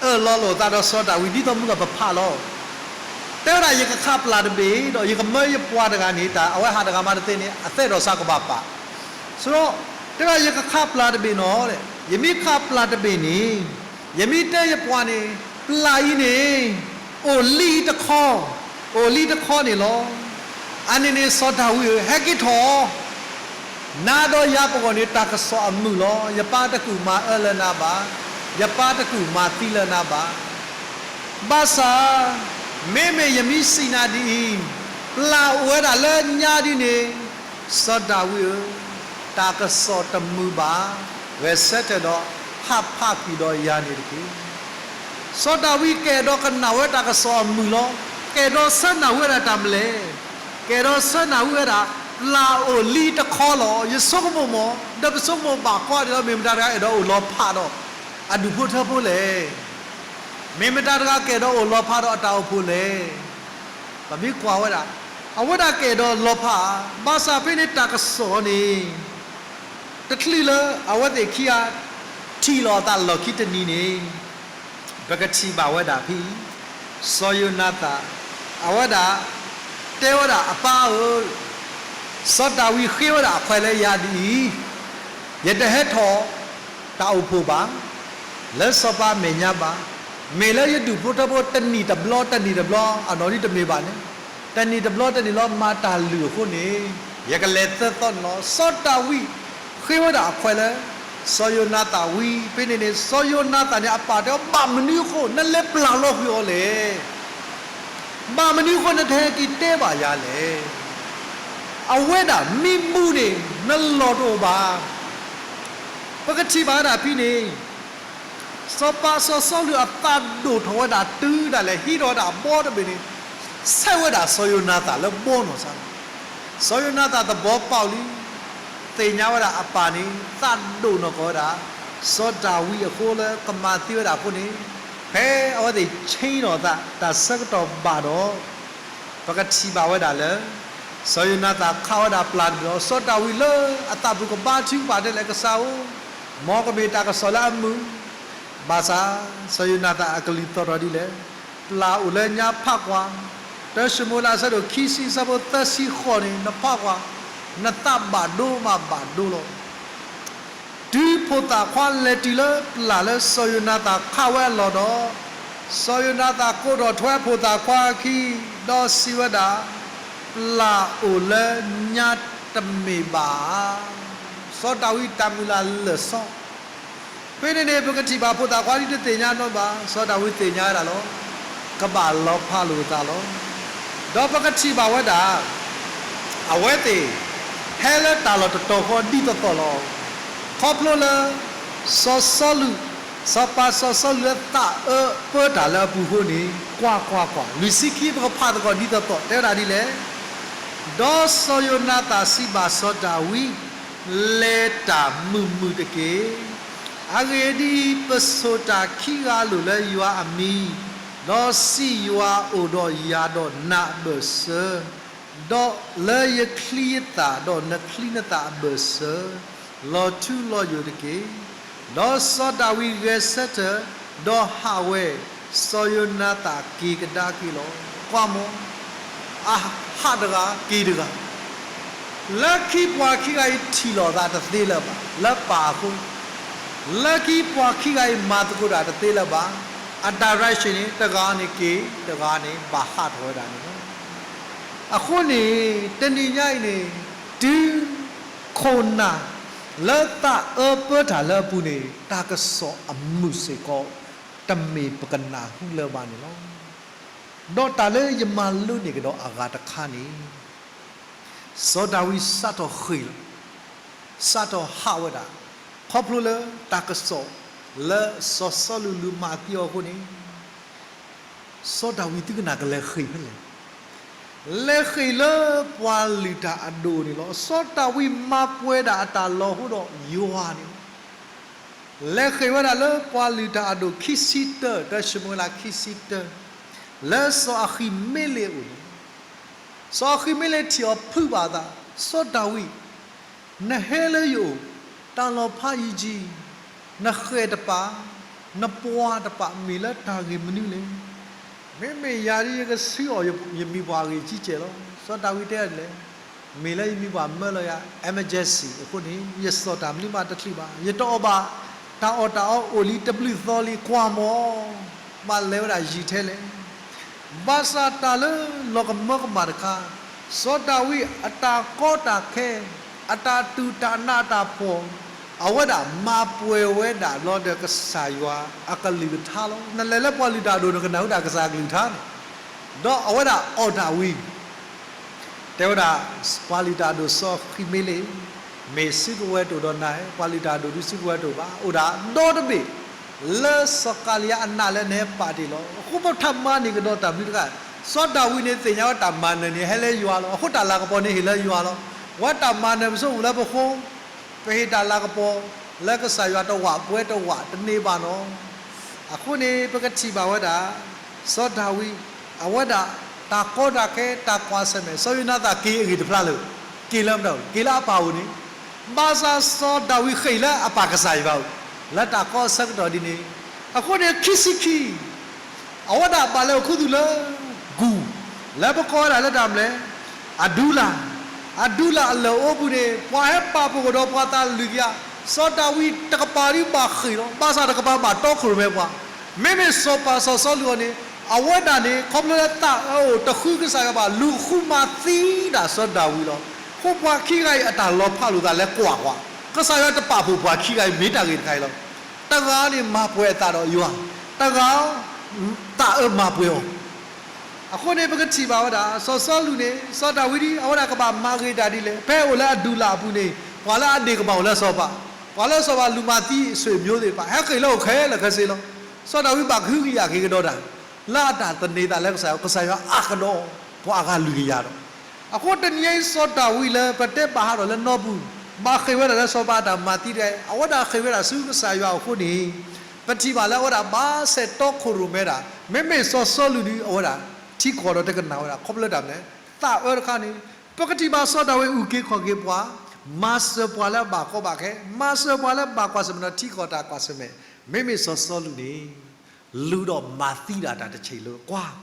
အၢၣ်လီၤလိာ်သးဒီးစီၤဒၤဝံး ဒ်သိးမုၢ်ကပဖးလီၤ. တဲဝဲဒၣ်ယကခးပျၢ်တဘ့ၣ်ဒီး ယကမၢယပှၤတဂၤန့ၣ် တၢ်အဝဲဟးတဂၤမးတသ့န့ၣ် အသဲဒီးစးကဘၣ်ပာ် ဆိုတော့, တဲဝဲဒၣ်ယကခးပျၢ်တဘ့ၣ်နီၤ, ယမ့ၢ်ခးပျၢ်တဘ့ၣ်န့ၣ်, ယမ့ၢ်တဲယပှၤန့ၣ်, ပျၢ်အံၤန့ၣ် အိၣ်လံတခီ, အိၣ်လံတခီန့ၣ်လီၤ. အန့ၣ်န့ၣ်စီၤဒၤဝံးဧၢ, ဟဲက့ၤထီၣ်, နၤဒီးယၤပဂီၢ်န့ၣ် တၢ်ကစီၣ်အမုာ်လီၤ. ယပၢ်တကူၣ်မၤအၢလၢနၤဘၣ်, ယပၢ်တကူၣ်မၤသံလၢနၤဘၣ်. ဘၣ်ဆၣ်, မ့မ့ၢ်ယမ့ၢ်စံးနၤဒ်အံၤ, ပျၢ်အိၣ်ဝဲဒၣ်လၢညါဒ်န့ၣ်, စီၤဒၤဝံးဧၢ, တၢ်ကစီၣ်တမုာ်ဘၣ်, ဂဲၤဆၢထၢၣ်ဒီး ဟးဖးကွံာ်ဒီးယၤန့ၣ်တက့ၢ်. စီၤဒၤဝံးကအဲၣ်ဒိးကနၣ်ဝဲတၢ်ကစီၣ်အမုာ်လီၤ. ကအဲၣ်ဒိးဆၢနၢ်ဝဲဒၣ်တၢ်မနုၤလဲၣ်. ကအဲၣ်ဒိးဆၢနၢ်ဝဲဒၣ် ပျၢ်အိၣ်လံတခီလီၤ. ယဆိကမိၣ်မး, ဒီးပဆိကမိၣ်ဘၣ်ကွၢ်ဒ်လီၤ, မ့ၢ်မတၤတဂၤအဲၣ်ဒိးအိၣ်လီၤဖးဒီး အဒူၣ်ဖိထၢဖိလဲၣ်. မ့ၢ်မတၤတဂၤကအဲၣ်ဒိးအိၣ်လီၤဖးဒီးအတၢ်အိၣ်ဖှိၣ်လဲၣ်. ပမ့ၢ်ကွၢ်ဝဲဒၣ်, အဝဲဒၣ်ကအဲၣ်ဒိးလီၤဖး, ဘၣ်ဆၣ်ဖဲန့ၣ်တၢ်ကစီၣ်န့ၣ် တချုးလၢအဝဲသ့ၣ်ခံဂၤ ထံၣ်လိာ်အသးလီၢ်ခံတနံၤန့ၣ်, ပကထံၣ်ဘၣ်ဝဲဒၣ်ဖဲအံၤ, စီၤယိၤနၤသၣ် အဝဲဒၣ် တဲဝဲဒၣ်အပၢ်ဧၢ, စီၤဒၤဝံးဃ့ဝဲဒၣ်အခွဲးလၢယၤဒ်အံၤ, ယတဟဲထီၣ်တၢ်အိၣ်ဖှိၣ်ဘၣ် လၢစီၤပၤမဲာ်ညါဘၣ်. မ့ၢ်လၢယဒူၣ်ဖိထၢဖိတနံၣ်တဘျီတနံၣ်တဘျီ အနီၢ်ဒ်တမ့ၢ်ဘၣ်န့ၣ်, တနံၣ်တဘျီတနံၣ်လီၤမၤတၢ်လုၢ်အဃိန့ၣ်, ယကလဲၤသၢသီန့ၣ်လီၤ. စီၤဒၤဝံးဃ့ဝဲဒၣ်အခွဲးလၢ စီၤယိၤနၤသၣ်ဝံၤ ဖဲန့ၣ်န့ၣ် စီၤယိၤနၤသၣ်န့ၣ် အပၢ်တဲအီၤ ဘၣ်မနုၤအဃိ နလဲၤပျၢ်လီၤကွံာ်အီၤလဲၣ်. ဘၣ်မနုၤအဃိနတဟဲက့ၤတဲဘၣ်ယၤလဲၣ်. အဝဲဒၣ်မ့ၢ်မူန့ၣ် နလီၢ်တအိၣ်ဘၣ်. ပကထံၣ်ဘၣ်ဝဲဒၣ်ဖဲန့ၣ် စီၤပၤစီၤစီလူးအသးဒိၣ်ထီၣ်ဝဲဒၣ်တုၤဒၣ်လဲာ် ဟံးထီၣ်ဝဲဒၣ်ဘီတဘ့ၣ်န့ၣ် ဆဲးဝဲဒၣ်စီၤယိၤနၤသၣ်လၢဘီနီၢ်ဆါန့ၣ်, စီၤယိၤနၤသၣ်သဘီပာ်လံ, သ့ၣ်ညါဝဲဒၣ်အပၢ်န့ၣ် သးဒိၣ်နီၢ်ကီၢ်ဝဲဒၣ် စီၤဒၤဝံးအဃိလၢကမၤသံဝဲဒၣ်အဃိန့ၣ်, ဖဲအဝဲသ့ၣ်ဆ့ၣ်နီၤသးတၢ်ဆၢကတီၢ်ဘၣ်ဒီး ပကထံၣ်ဘၣ်ဝဲဒၣ်လၢ စီၤယိၤနၤသၣ်ခးဝဲဒၣ်ပျၢ်တဘ့ၣ်ဒီး စီၤဒၤဝံးလၢအသးပူၤကဘါထုကဖၣ်တဲလဲၣ် ကစၢ်ဧၢ, မ်ကမ့ၢ်တၢ်ကစီၣ်လၢအမုာ်, ဘၣ်ဆၣ် စီၤယိၤနၤသၣ်အကလုၢ်သီၣ်ထီၣ်ဒ်လဲၣ်, ပျၢ်အိၣ်လၢညါဖးကွၢ်, တၢၡမူၤအ့လးအဆၢဒိၣ်ခံဆံအဆၢဖိသၢဆံဃိးန့ၣ် နဖးကွၢ်, နသးဘၣ်ဒိဘၣ်ဒိလီၤ. တုၤဖိသၣ်ခွါလဲၤတုၤလၢပျၢ်လၢစီၤယိၤနၤသၣ်ခးဝဲအလီၢ်ဒီး, စီၤယိၤနၤသၣ်ကိးထီၣ်ထွဲဖိသၣ်ခွါအခံ, ဒီးစံးဝဲဒၣ်, ပျၢ်အိၣ်လၢညါတမ့ၢ်ဘၣ်ဧါ. စီၤဒၤဝံးတၢ်မုၢ်လၢ်လၢာ်စီ, ဖဲန့ၣ်န့ၣ် ပကထံၣ်ဘၣ်ဖိသၣ်ခွါဒ်တသ့ၣ်ညါနီတဘျီဘၣ်, စီၤဒၤဝံးသ့ၣ်ညါဝဲဒၣ်လီၤ. ကဘၣ်လီၤဖးလိာ်အသးလီၤ. ဒီးပကထံၣ်ဘၣ်ဝဲဒၣ် အဝဲသ့ၣ် ဟဲလၢတၢ်လီၢ်တတီၤဃီဒ်သိးသိးလီၤ. ခီဖျိလၢ စီၤစီလူး စီၤပၤစီၤစီလူးလၢသးအၢပၢတၢ်လၢအပူၤအဃိန့ၣ်, ကွၢ်ကွၢ်ကွၢ်, လွံၢ်ဆံခံ ပကဖးသကိးဒ်သိးသိး တဲဝဲဒၣ်ဒ်လဲၣ်. ဒီးစီၤယိၤနၤသၣ်စံးဘၣ်စီၤဒၤဝံး, လဲၤတၢ်မုာ်မုာ်တက့ၢ်. အဂ့ၢ်ဒ်အံၤ, ပဆိၣ်တၢ်ခံဂၤအလိၤလၢယွၤအမံၤ, ဒီးစံးယွၤအိၣ်ဒီးယၤဒီးနၤအဘၢၣ်စၢၤ, ဒီးလၢယချံယသၣ်ဒီးနချံနသၣ်အဘၢၣ်စၢၤ, လီၤထူလီၤယိာ်တက့ၢ်. ဒီးစီၤဒၤဝံးဂဲၤဆၢထၢၣ်, ဒီးဟးဝဲ, စီၤယိၤနၤသၣ်က့ၤကဒါက့ၤလီၤ. ကွၢ်မး, အဟးတဂၤက့ၤတဂၤ, လၢခံပှၤခံဂၤအံၤထံၣ်လိာ်သးတသ့လၢၤဘၣ်, လၢပၢ်အဃိ, လၢခံပှၤခံဂၤအံၤမၤသကိးတၢ်တသ့လၢၤဘၣ်, အ direction န့ၣ် တဂၤန့ၣ်က့ၤ, တဂၤန့ၣ်ဘၣ်ဟးထီၣ်ဝဲဒၣ်န့ၣ်လီၤ. အဃိန့ၣ် တနံၤညါအံၤန့ၣ်, တုၤခိၣ်နၢ်လၢသးအၢပၢတၢ်လၢအပူၤန့ၣ် တၢ်ကစီၣ်အမုာ်စ့ၢ်ကီး တမ့ၢ်ပကနၢ်ဟူလၢၤဘၣ်န့ၣ်လီၤ. ဒီးတၢ်လၢယမၤလိန့ၢ်ကဒီးအဂၤတခါန့ၣ်, စီၤဒၤဝံးစးထီၣ်ဃ့ၢ်လီၤ, စးထီၣ်ဟးဝဲဒၣ်, ခီဖျိလၢတၢ်ကစီၣ်လၢစီၤစီလူးလူၤမၤသံအီၤအဃိန့ၣ်, စီၤဒၤဝံးသုကနၣ်ကလဲၤဃ့ၢ်ဖဲလဲၣ်, လဲၤဃ့ၢ်လၢပှၤလုၢ်တၢ်အဒိၣ်န့ၣ်လီၤ. စီၤဒၤဝံးမၤပှဲၤဒၣ်အတၢ်လီၢ်အဃိဒီးယွၤန့ၣ်လီၤ. လဲၤဃ့ၢ်ဝဲဒၣ်လၢပှၤလုၢ်တၢ်အဒိၣ်ခံဆံတၢ, တၢၡမူၤအ့လးခံဆံတၢ, လၢစီၤအဃံမ့လ့းအအိၣ်န့ၣ်, စီၤအဃံမ့လ့းထံၣ်အီၤဖုးဘၣ်အသး, စီၤဒၤဝံး, နဟဲလၢယအိၣ်, တၢ်လီၤဖးယံၤယံၤ, နဃဲၢ်တပာ်, နပှၤတပာ် မ့ၢ်လၢတၢ်ဂ့ၢ်မနုၤလဲၣ်. မ့မ့ၢ်ယၤဒ်ယကဆှံအီၣ်ယမံၤပှၢ်အဂ့ၢ်ကံကဲးလီၤ. စီၤဒၤဝံးတဲဒ်လဲၣ်, မ့ၢ်လၢယမံၤပှၢ်မၢလီၤယၤ emergency အဃိန့ၣ် ယစိာ်တၢ်မနုၤမးတချုးဘၣ်, ယတအီၣ်ဘၣ်, တၢ်အီၣ်တၢ်အီအိၣ်လံတဘျုးသီလံ, ကွၢ်မး, ဘၣ်လဲၤဝဲဒၣ်ယံာ်ထဲလဲၣ်. ဘၣ်ဆၣ်တၢ်လၢလီၤကမၢကမၣ်တခါ, စီၤဒၤဝံးအတၢ်ကီတၢ်ခဲ, အတၢ်တူၢ်တၢ်နးတၢ်ဖှီၣ်, အဝဲဒၣ်မၤပှဲၤဝဲဒၣ်လီၤဒီးကစၢ်ယွၤအကလုၢ်ကထါလီၤ. နလဲၤလၢပှၤလုၢ်တၢ်အဒိၣ် နကနၢ်ဟူဒၣ်ကစၢ်အကလုၢ်ကထါန့ၣ်, ဒီးအဝဲဒၣ်အီၣ်တၢ်ဝံၤ တဲဝဲဒၣ်, ပှၤလုၢ်တၢ်အဒိၣ်စီၤဃံမ့လ့း, မ့ၢ်စုကဝဲၤတအိၣ်ဒီးနၤ, ပှၤလုၢ်တၢ်အဒိၣ်ဒုးစုကဝဲၤတအိၣ်ဘၣ်, အိၣ်ဒၣ်ဒီတဘ့ၣ် လၢစီၤကၤလံယါအနးလၢနဟဲပာ်တ့ၢ်လီၤ. အဃိပထးမၤန့ၢ်ကဒီးတၢ်မနုၤတခါ, စီၤဒၤဝံးန့ၣ်သ့ၣ်ညါဝဲတၢ်မၤနၢၤန့ၣ် ဟဲလၢယွၤလီၤ. အဃိတၢ်လၤကပီၤန့ၣ်ဟ့ၣ်လၢယွၤလီၤ. ဝဲတၢ်မၤနၢၤပဆိကမိၣ်လၢပဃိ ပဟ့ၣ်တၢ်လၤကပီၤလၢကစၢ်ယွၤတဝာ်ပဝဲတဝာ်တန့ၢ်ဘၣ်နီၤ. အဃိန့ၣ် ပကထံၣ်ဘၣ်ဝဲဒၣ် စီၤဒၤဝံး အဝဲဒၣ်တၢ်ကီတၢ်ခဲတၢ်ကွၢ်ဆၢၣ်မဲာ် စီၤယိၤနၤသၣ်က့ၤအဂ့ၢ်တဖျါလၢၤ, က့ၤလၢမတၤ, က့ၤလၢအပၢ်အိၣ်န့ၣ်, ဘၣ်ဆၣ်စီၤဒၤဝံးဃ့ၢ်လၢအပၢ်ကစၢ်ယွၤအိၣ် လၢတၢ်ကီအဆၢကတီၢ်ဒ်န့ၣ်, အဃိန့ၣ်ခံဆံခံ အဝဲဒၣ်ဘၣ်လဲၤအိၣ်ခူသူၣ်လၢ ဂူၢ်, လၢပကိးဝဲဒၣ်လၢတၢ်မနုၤလဲၣ်, အဒူလၢ်, အဒူလၢ်အလၢၢ်အိပူၤန့ၣ် ပှၤဟဲပာ်ဖှိၣ်ကဒီးပှၤသးလွံၢ်ကယၤ, စီၤဒၤဝံးတကပၤဒ်ဘၣ်ဃ့ၢ်လီၤ. ဘၣ်ဆၣ်တကပၤဘၣ်တီခိၣ်ရိၣ်မဲပှၤ, မ့မ့ၢ်စီၤပၤစီၤစီလူးအံၤန့ၣ် အဝဲဒၣ်န့ၣ် ခီဖျိလၢသးအၢအိၣ်တဃုကစၢ်ယွၤဘၣ် လူၤဃုမၤသံဒၣ်စီၤဒၤဝံးလီၤ. အဃိပှၤခံဂၤအံၤအတၢ်လီၤဖးလိာ်သးလဲၤကွၢ်ကွၢ်, ကစၢ်ယွၤတပာ်ဖှိၣ်ပှၤခံဂၤအံၤမ့ၢ်တၢ်ဂ့ၢ်တခါအံၤလီၤ. တဂၤန့ၣ်မၤပှဲၤအသးဒီးယွၤ, တဂၤ သးအၢမၤပှဲၤအီၤ အဃိန့ၣ် ပကထံၣ်ဘၣ်ဝဲဒၣ် စီၤစီလူးန့ၣ် စီၤဒၤဝံးဒ် အဝဲဒၣ်ကဘၣ်မၤဂ့ၤတၢ်ဒ်လဲၣ်, ဖဲအိၣ်လၢအဒူလၢ်အပူၤန့ၣ် ပှၤလၢအဒ့ၣ်ကဘၣ်အိၣ်လၢစီၤပၤ, ပှၤလၢစီၤပၤလူၤမၤသံအဆွေမျိုးသ့ၣ်တဖၣ် ဟဲဃ့ၢ်လၢအိၣ်ခဲလၢာ်ခဲဆ့လီၤ. စီၤဒၤဝံးဘၣ်ကဟုကယာ်က့ၤကဒီးတၢ် လၢအတၢ်သန့ၤသးလၢကစၢ်ယွၤ, ကစၢ်ယွၤအါကဒီး ပှၤအဂၤလွံၢ်ကယၤဒီး အဃိတနံၤအံၤ စီၤဒၤဝံးလၢပတဲဘၣ်ဟးထီၣ်လၢနီပူၤ, ဘၣ်ဃ့ၢ်ဝဲဒၣ်လၢစီၤပၤအတၢ်မၤသံတခါအံၤ အဝဲဒၣ်ဃ့ၢ်ဝဲဒၣ်ဆူကစၢ်ယွၤအဃိန့ၣ်, ပထံၣ်ဘၣ်လၢအဝဲဒၣ်ဘၣ်ဆဲးတီခိၣ်ရိၣ်မဲဒၣ်, မ့မ့ၢ်စီၤစီလူးဒ်အဝဲဒၣ် ထံကီၢ်ဒီးတကနၣ်ဝဲဒၣ် ခီဖျိလၢတၢ်မနုၤလဲၣ်, သးအၢတခါန့ၣ်, ပကထံၣ်ဘၣ်စီၤဒၤဝံးအုၣ်က့ၤခီၣ်က့ၤပှၤ, မၤစၢၤပှၤလၢအဘၣ်ကီဘၣ်ခဲ, မၤစၢၤပှၤလၢအဘၣ်ကွၢ်ဆၢၣ်မဲာ်ဒီးထံကီၢ်တၢ်ကွၢ်ဆၢၣ်မဲာ်, မ့မ့ၢ်စီၤစီလူးန့ၣ် လူၤဒီးမၤသံဒၣ်တၢ်တဆံးလၢကွၢ်,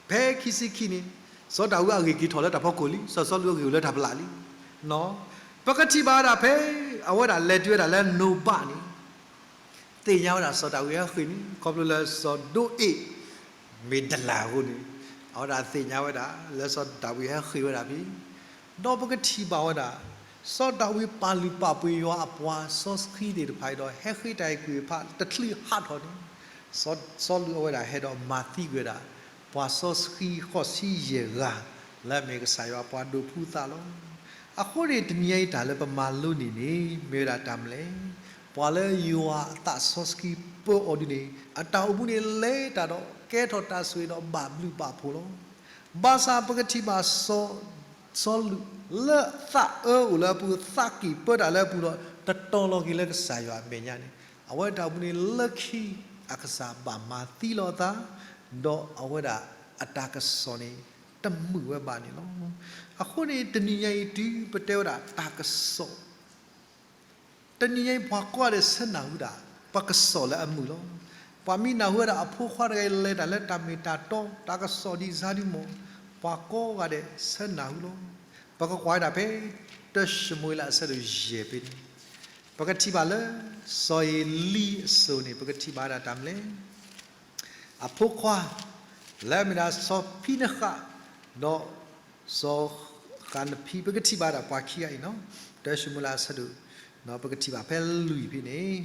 ဖဲခံဆံခံန့ၣ်, စီၤဒၤဝံးအဂ့ၢ်က့ၤထီၣ်လၢတၢ်ဖီခိၣ်လံ, စီၤစီလူးအဂ့ၢ်အိၣ်လၢတၢ်ပလၢ်လံ. ပကထံၣ်ဘၣ်ဝဲဒၣ်ဖဲ အဝဲဒၣ်လဲၤတုၤဝဲဒၣ်လၢနိဘးန့ၣ်, သ့ၣ်ညါဝဲဒၣ်စီၤဒၤဝံးဟဲဃ့ၢ်န့ၣ် ခီဖျိလၢစီၤဒိအ့း မ့ၢ်တလၢ်အဃိန့ၣ်, အဝဲဒၣ်သ့ၣ်ညါဝဲဒၣ်လၢစီၤဒၤဝံးဟဲဃ့ၢ်ဝဲဒၣ်ဖဲ, ဒီးပကထံၣ်ဘၣ်ဝဲဒၣ် စီၤဒၤဝံးပာ်လုၢ်ပာ်ပှ့ၤယွၤအပှၤစီဆှံသ့ၣ်တဖၣ်အံၤဒီး ဟဲဃ့ၢ်တၢ်အံၤကွံာ်ဖးတချုးဟးထီၣ်န့ၣ်, စီၤစီလူးအဝဲဒၣ်ဟဲဒီးမၤသံကွံာ်ဝဲဒၣ် ပှၤစီဆှံဃိးဆံယဲၢ်ဂၤ လၢအမ့ၢ်ကစၢ်ယွၤပှၤဒိးဖှူသးလီၤ. အဃိန့ၣ် တနံၤအံၤတၢ်လၢပမၤလိန့ၢ်န့ၣ် မ့ၢ်ဝဲဒၣ်တၢ်မနုၤလဲၣ်, ပှၤလၢယွၤအသးစီဆှံ ပၢအီၤဒုန့ၣ် အတၢ်အိၣ်မူန့ၣ်လဲၤတၢ်ဒီး ကဲထီၣ်တၢ်ဆိၣ်ဂ့ၤဒီးဘၣ်ဘျုးဘၣ်ဖှိၣ်လီၤ. ဘၣ်ဆၣ်ပကထံၣ်ဘၣ်စီၤ, စီၤလူး လၢသးအၢအိၣ်လၢအပူၤ သးကံၢ်ပၢတၢ်လၢအပူၤဒီး တတီၤလီၤက့ၤလၢကစၢ်ယွၤအမဲာ်ညါန့ၣ် အဝဲတၢ်အိၣ်မူန့ၣ်လၢခံ အကစၢ်ဘၣ်မၤသံလီၤအသး ဒီးအဝဲဒၣ်အတၢ်ကစီၣ်န့ၣ် တမုာ်ဝဲဘၣ်န့ၣ်လီၤ. အဃိန့ၣ် တနံၤညါအံၤတုၤပတဲဝဲဒၣ်တၢ်ကစီၣ် တနံၤညါအံၤပှၤကိးဂၤဒဲးဆၢနၢ်ဟူတၢ် ပှၤကစီၣ်လၢအမုာ်လီၤ. ပှၤမ့ၢ်နၢ်ဟူဝဲဒၣ်အဖိခွါတဂၤအံၤလဲၤတၢ်လၢတၢ်မ့ၢ်တၢ်တီ တၢ်ကစီၣ်ဒ်စါဒ်မီၢ် ပှၤကိးဂၤဒဲးဆၢနၢ်ဟူလီၤ. ပကကွၢ်ဝဲဒၣ်ဖဲ တၢၡမူၤအ့လးအဆၢဒိၣ်ယဲၢ်ဖဲန့ၣ် ပကထံၣ်ဘၣ်လၢ စီၤအ့လံအစိၤန့ၣ် ပကထံၣ်ဘၣ်ဝဲဒၣ်တၢ်မနုၤလဲၣ် အဖိခွါ လၢအမ့ၢ်ဒၣ်စီၤဖံနဃး ဒီးစီၤဃၤနဖံ ပကထံၣ်ဘၣ်ဒၣ်ပှၤခံဂၤအံၤနီၤ တၢၡမူၤအ့လးအဆၢဒိၣ် ပကထံၣ်ဘၣ်ဖဲလွံၢ်ဖဲန့ၣ်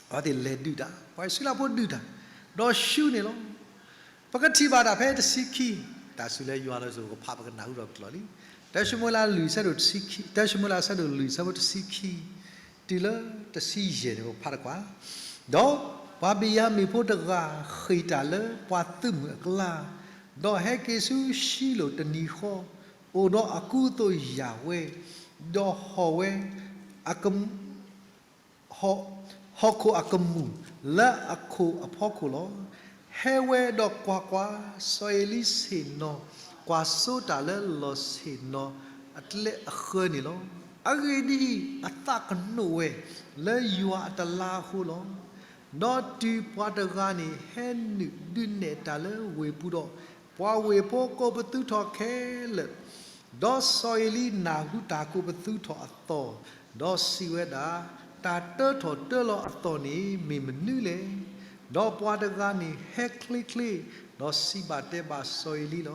အဝဲသ့ၣ်လဲၤဒုးတၢ် ပှၤအံၣ်စရ့လးဖိဒုးတၢ် ဒီးဆူန့ၣ်လီၤ. ပကထံၣ်ဘၣ်ဒၣ်ဖဲတဆံခံ တၢ်စူၤလၢယွၤလီၤစိၤကဖးပကနၢ်ဟူဒီးပကျိာ်လံ တၢၡမူၤအ့လးလွံၢ်ဆၢဒိၣ် တၢၡမူၤအ့လးဆၢဒိၣ်လွံၢ်ဆၢဖိတဆံခံ တုၤလၢတဆံယဲၢ်န့ၣ် ပဖးတကွၢ် ဒီးပှၤဘ့ၣ်ယၤမံၣ်ဖိတဂၤဃ့ၢ်တၢ်လၢပှၤသုးမုၢ်အကျါ, ဒီးဟဲက့ၤဆူၡံလိၣ်တနံၤဃီ, အိၣ်ဒီးအကူအသိးယာ်ဝဲ, ဒီးဟီၣ်ဝဲ, ဟီၣ်, ဟီၣ်ခိၣ်အကမူၣ်လၢအခိၣ်အဖီခိၣ်လီၤ. ဟဲဝဲဒီးကွၢ်ကွၢ်, စီၤအ့လံဆ့ၣ်နီၤ ကွၢ်စိတၢ်လၢလီၢ်ဆ့ၣ်နီၤအကျဲအဃၢန့ၣ်လီၤ. အဂ့ၢ်ဒ်အံၤ, အသးကနိးဝဲလၢယွၤအတလါအဃိလီၤ. ဒီးတုၤပှၤတဂၤန့ၣ်ဟဲနုာ်ဒုးနဲၣ်တၢ်လၢဝ့ၢ်ပူၤဒီး, ပှၤဝ့ၢ်ဖိကိးပသူထီၣ်ခဲလၢာ်, ဒီးစီၤအ့လံနၢ်ဟူတၢ်ကိးပသူထီၣ်အသီၣ်, ဒီးစံးဝဲဒၣ်, တၢ်တၢထီၣ်တၢလီၤအသီၣ်န့ၣ်မ့ၢ်မနုၤလဲၣ်. ဒီးပှၤတဂၤန့ၣ်ဟဲချ့ချ့, ဒီးစံးဘၣ်တဲဘၣ်စီၤအ့လံလီၤ.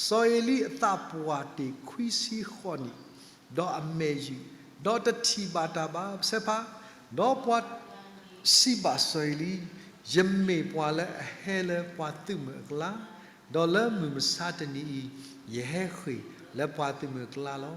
စီၤအ့လံအသးပှၢ်တ့ၢ်ခွံဆံဃိးနံၣ်, ဒီးအမဲာ်ယုာ်, ဒီးတထံၣ်ဘၣ်တၢ်ဘၣ်ဆၢဖး, ဒီးပှၤစံးဘၣ်စီၤအ့လံ, ယမ့ၢ်ပှၤလၢအဟဲလၢပှၤသုးမုၢ်အကျါ, ဒီးလၢမုၢ်မဆါတနံၤအံၤ, ယဟဲဃ့ၢ်လၢပှၤသုးမုၢ်အကျါလီၤ.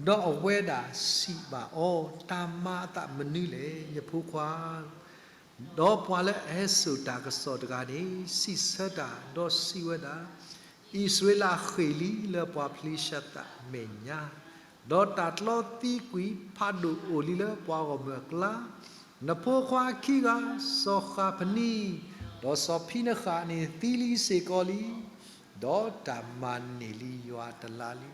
ဒီးအဝဲဒၣ်စံးဘၣ်အီၤ, တၢ်မၤအသးမနုၤလဲၣ်, ယဖိခွါ ဒီးပှၤလၢအဟဲစိာ်တၢ်ကစီၣ်တဂၤန့ၣ် စံးဆၢတၢ်, ဒီးစံးဝဲဒၣ်, အံၣ်စရ့လးဃ့ၢ်လံလၢပှၤဖလ့ၡသးအမဲာ်ညါ, ဒီးတၢ်ကျီသံကွံာ်ဖးဒိၣ်အိၣ်လံလၢပှၤဂီၢ်မုၢ်အကျါ, နဖိခွါခံဂၤ, စီၤဃၤဖနံ, ဒီးစီၤဖံနဃးန့ၣ်သံလံစ့ၢ်ကီးလံ, ဒီးတၢ်မၤန့ၢ်လံယွၤတလါလံ.